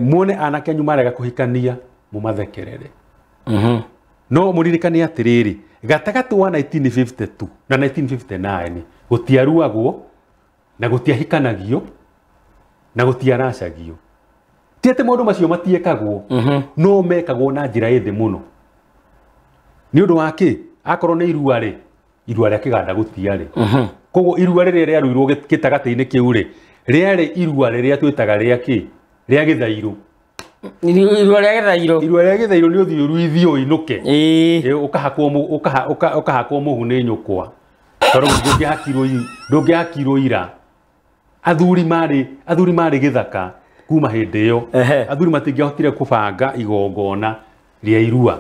muone anake anyu marega kũhikania mũmathekerere. No mũririkane atĩrĩrĩ gatagatĩ wa 1952 na 1959 gũtiaruagwo na gũtiahikanagio na gũtiaracagio. Ti atĩ maũndũ macio matiĩkagwo, no mekagwo na njĩra ĩ thĩ mũno. Nĩ ũndũ wa kĩ? Akorwo nĩ irua rĩ, irua rĩa kĩganda gũtiarĩ. Koguo irua rĩrĩa rĩaruirwo gĩtagatĩ-inĩ kĩu rĩ, rĩarĩ irua rĩrĩa twĩtaga rĩa kĩ? Rĩa gĩthairũ. Irua rĩa gĩthairũ. Irua rĩa gĩthairũ nĩ ũthiĩ ũruithio ũinũke. Ũkahakwo mũhu nĩ nyũkwa. Tondũ ndũngĩhakirwo ira. Athuri marĩ gĩthaka kuma hĩndĩ ĩyo. Athuri matingĩahotire kũbanga igongona rĩa irua.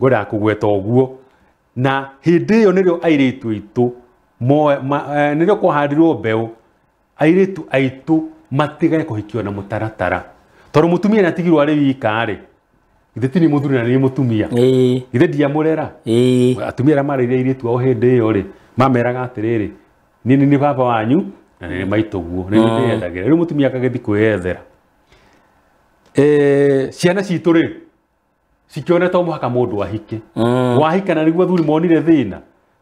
Ngwendaga kũgweta ũguo. Na hĩndĩ ĩyo nĩrĩo airĩtu aitũ nĩrĩo kwahandirwo mbeũ airĩtu aitũ matigage kũhikio na mũtaratara. Tondũ mũtumia nĩatigirwo arĩ wika rĩ, githĩ ti niĩ mũthuri na nĩ mũtumia? Githĩ ndiamũrera? Atumia arĩa marĩire airĩtu ao hĩndĩ ĩyo rĩ, mameraga atĩrĩrĩ, niĩ nĩ baba wanyu na nĩ maitũguo, nĩ ndĩyethagĩra. Rĩu mũtumia akagĩthiĩ kwĩyethera. Ciana citũ rĩ, cikĩona to mũhaka mũndũ ahike. Wahika na nĩguo athuri monire thĩna,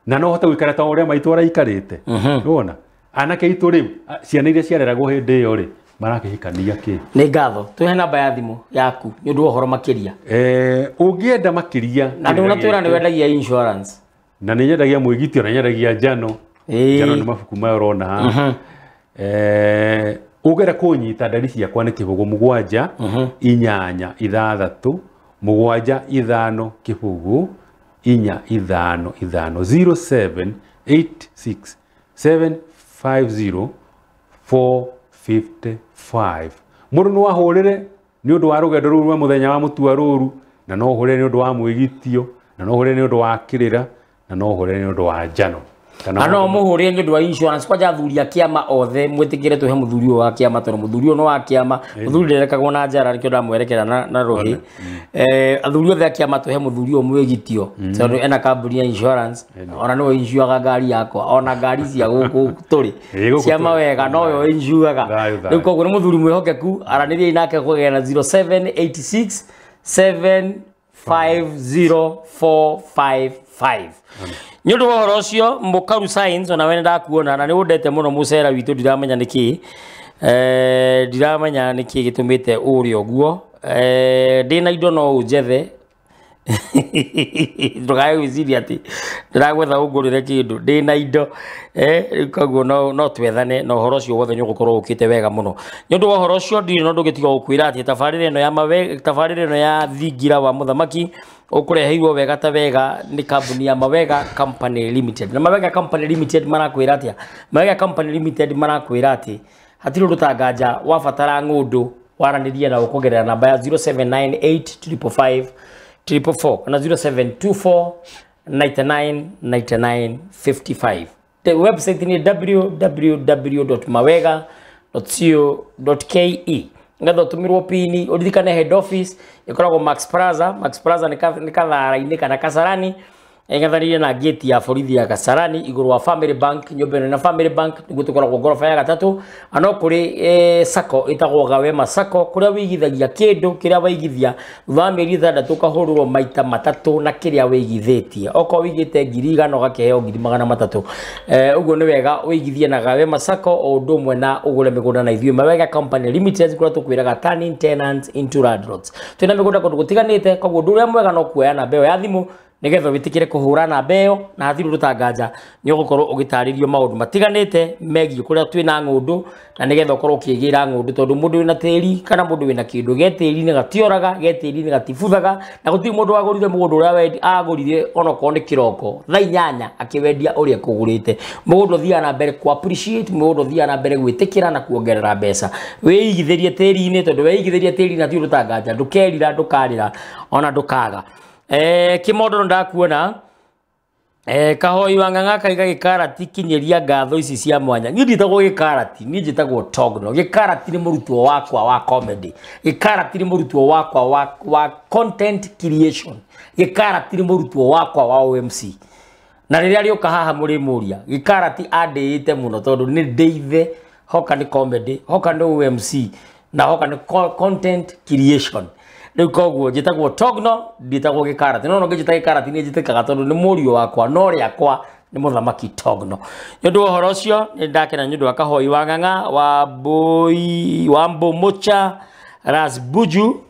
na no hote gũikara ta ũrĩa maitũ araikarĩte. Nĩwona? Anake aitũ rĩ, ciana iria ciareragwo hĩndĩ ĩyo rĩ, marakĩhikania kĩ? Nĩ ngatho. Tũhe namba ya thimũ yaku nĩ ũndũ wa ũhoro makĩria. Ũngĩenda makĩria. Na ndũnatwĩra nĩ wendagia insurance. Na nĩ nyendagia mwĩgitio na nyendagia njano. Njano nĩ mabuku maya ũrona haha. Ũngĩenda kũnyita ndari ciakwa nĩ 0 7 8 6 7 5 0 4 5 5 07 86 750 455. Mũndũ no ahũrĩre nĩ ũndũ wa rũgendo rũu rwa mũthenya wa mũtua rũru, na no ũhũrĩre nĩ ũndũ wa mwĩgitio, na no ũhũrĩre nĩ ũndũ wa kĩrĩra, na no ũhũrĩre nĩ ũndũ wa njano. Na no mũhũrĩre nĩ ũndũ wa insurance. Kwanja athuri a kĩama othe mwĩtĩkĩre tũhe mũthuri ũyũ wa kĩama, tondũ mũthuri ũyũ nĩ wa kĩama. Mũthuri nderekagwo na njara, nĩkĩo ndamwerekera na rũhĩ. Athuri othe a kĩama tũhe mũthuri ũyũ mwĩgitio, tondũ ena kambuni ya insurance, ona nĩwe insuaga ngari yakwa, ona ngari cia gũkũ tũrĩ cia mawega noyo insuaga. Rĩu koguo nĩ mũthuri mwĩhokeku, aranĩriai nake kũgerera 0786 750 455. Nĩ ũndũ wa ũhoro ũcio Mũkaru Science, ona we nĩ ndakuona na nĩ ũndete mũno mũcera witũ, ndiramenya nĩkĩ. Ndiramenya nĩkĩ gĩtũmĩte ũrĩ ũguo. Ndĩna indo no ũnjethe. Ndũkae gwĩciria atĩ ndĩragwetha ũngũrĩre kĩndũ, ndĩna indo. Rĩu koguo no twethane na ũhoro ũcio wothe nĩ ũgũkorwo ũkĩte wega mũno. Nĩ ũndũ wa ũhoro ũcio ndirĩ na ũndũ ũngĩ tiga gũkwĩra atĩ tabarĩra ĩno ya mawe, tabarĩra ĩno ya thingira wa mũthamaki ũkũreheirwo wega ta wega nĩ kambuni ya Mawega Company Limited. Na Mawega Company Limited marakwĩra atĩa? Mawega Company Limited marakwĩra atĩ hatirĩ ũndũ ta nganja wabatara ng'ũndũ waranĩrie na ũkũgerera namba ya 0798 555 444 kana 0724 99 99 55. The website ni www.mawega.co.ke. Ngetha ũtũmĩrwo pini, ũririkane head office ĩkoragwo Max Plaza. Max Plaza nĩ Kathara-inĩ kana Kasarani, ĩng'ethanĩire na gate ya borithi ya Kasarani igũrũ wa Family Bank, nyũmba ĩno na Family Bank nĩguo tũkoragwo ngoroba ya gatatũ. Na no kũrĩ sacco ĩtagwo Gawema Sacco, kũrĩa wĩigithagia kĩndũ kĩrĩa waigithia thutha wa mĩeri 6 ũkahũrĩrwo maita matatũ na kĩrĩa wĩigithĩtie. Okorwo wĩigĩte 100,000 ũgakĩheo 300,000. Ũguo nĩ wega wĩigithie na Gawema Sacco o ũndũ ũmwe na ũgũre mĩgũnda na ithuĩ Mawega Company Limited, kũrĩa tũkwĩraga turning tenants into landlords. Twĩna mĩgũnda kũndũ gũtiganĩte, koguo ũndũ ũrĩa mwega no kuoya namba ĩyo ya thimũ nĩgetha wĩtĩkĩre kũhũra namba ĩyo, na hatirĩ ũndũ ta nganja nĩ ũgũkorwo ũgĩtarĩrio maũndũ matiganĩte megiĩ kũrĩa twĩna ng'ũndũ, na nĩgetha ũkorwo ũkĩgĩra ng'ũndũ, tondũ mũndũ wĩna tĩri kana mũndũ wĩna kĩndũ ge tĩri-inĩ gatioraga, ge tĩri-inĩ gatibuthaga, na gũtirĩ mũndũ wagũrire mũgũnda ũrĩa agũrire onokorwo nĩ kĩroko thaa 8 akĩwendia ũrĩa ekũgũrĩte. Mũgũnda ũthiaga na mbere kũ appreciate, mũgũnda ũthiaga na mbere gwĩtĩkĩra na kuongerera mbeca. Wĩigithĩrie tĩri-inĩ, tondũ weigithĩria tĩri-inĩ hatirĩ ũndũ ta nganja, ndũkerira, ndũkarĩra ona ndũkaga. Kimondo ndakuona Kahoi wa Ng'ang'a kaiga gĩkarati kinyĩria ngatho ici cia mwanya. Niĩ nditagwo gĩkarati, niĩ njĩtagwo Togno. Gĩkarati nĩ mũrutwo wakwa wa comedy. Gĩkarati nĩ mũrutwo wakwa wa content creation. Gĩkarati nĩ mũrutwo wakwa wa OMC. Na rĩrĩa rĩũka haha mũrĩmũria, gĩkarati andĩĩte mũno tondũ nĩ ndĩithe, hoka nĩ comedy, hoka nĩ OMC, na hoka nĩ content creation. Rĩu koguo njĩtagwo Togno, ndĩtagwo gĩkarati. No no ngĩnjĩta gĩkarati nĩ njĩtĩkaga tondũ nĩ mũriũ wakwa, no rĩakwa nĩ mũthamaki Togno. Nĩ ũndũ wa ũhoro ũcio nĩ ndakena nĩ ũndũ wa Kahoi wa Ng'ang'a wa Mbũi wa Mbũmũcha, Ras Buju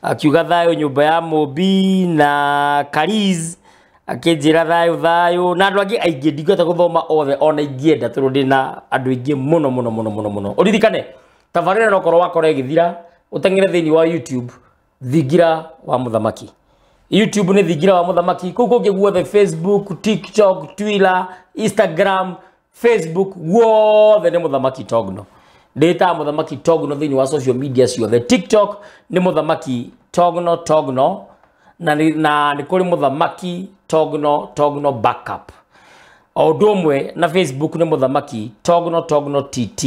akiuga thayũ nyũmba ya Mũmbi na Kariz akĩnjĩra thayũ thayũ na andũ angĩ aingĩ ndingĩhota gũthoma othe ona ingĩenda tondũ ndĩna andũ aingĩ mũno mũno mũno mũno mũno. Ũririkane tabarĩra no korwo wakora ĩgĩthira ũteng'ere thĩinĩ wa YouTube Thingira wa Mũthamaki. YouTube nĩ Thingira wa Mũthamaki, kũu kũngĩ guothe Facebook, TikTok, Twitter, Instagram, Facebook guothe nĩ Mũthamaki Togno. Ndĩtaga Mũthamaki Togno thĩinĩ wa social media ciothe. TikTok nĩ Mũthamaki Togno Togno na nĩ kũrĩ Mũthamaki Togno Togno backup. O ũndũ ũmwe na Facebook nĩ Mũthamaki Togno Togno TT.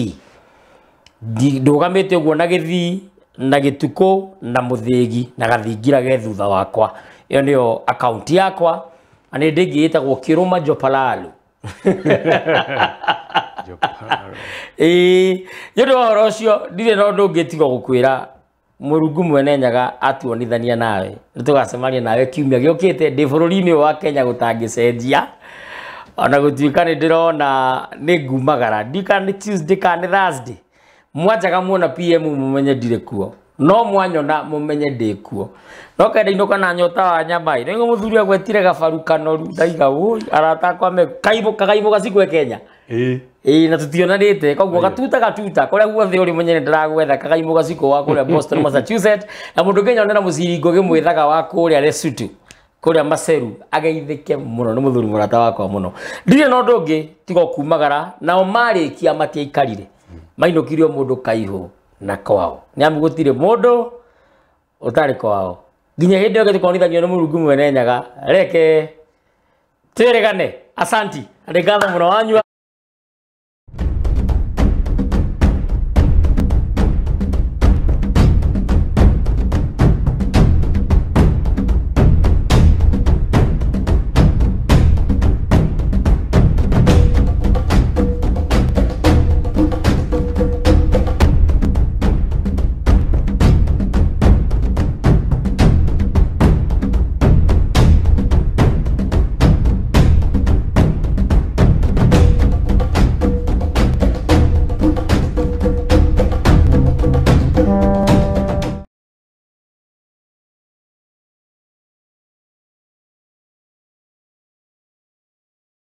Ndũgamĩte ũguo na gĩthii na gĩtukũ na mũthĩgi na gathingira ge thutha wakwa. Ĩyo nĩyo account yakwa na nĩ ndĩngĩ ĩtagwo Kĩrũma Jopalalu. Ĩĩ nĩ ũndũ wa ũhoro ũcio ndirĩ na ũndũ ũngĩ tiga gũkwĩra Mũrungu mwene Nyaga atuonithania nawe nĩ tũgacemania nawe kiumia gĩũkĩte ndĩ bũrũri-inĩ ũyũ wa Kenya gũtangĩcenjia ona gũtuĩka nĩ ndĩrona nĩ ngumagara ndika nĩ Tuesday kana nĩ Thursday. Mwanjaga muona PM mumenye ndirĩ kuo no mwanyona mumenye ndĩ kuo no kenda inũka na nyota wa nyama ĩ nĩguo mũthuri agwetire gabaru kanoru ndaiga ũi arata akwa me kaimũ kagaimũ gacikwe Kenya. Ĩĩ na tutionanĩte koguo gatuta gatuta kũrĩa guothe ũrĩ menye nĩndĩragwetha kagaimũ gacikũ wa kũrĩa Boston Massachusetts na mũndũ ũngĩnyonera mũciringo gĩmwĩthaga wa kũrĩa Lesotho kũrĩa Maseru ageithĩke mũno nĩ mũthuri mũrata wakwa mũno. Ndirĩ na ũndũ ũngĩ tiga kumagara nao marĩkia matiaikarire mainũkirio mũndũ kaihũ na kwao nĩ amu gũtirĩ mũndũ ũtarĩ kwao nginya hĩndĩ ĩyo tũkonithanio nĩ Mũrungu mwene Nyaga reke twĩrĩgane. Asanti, nĩ ngatho mũno wanyua.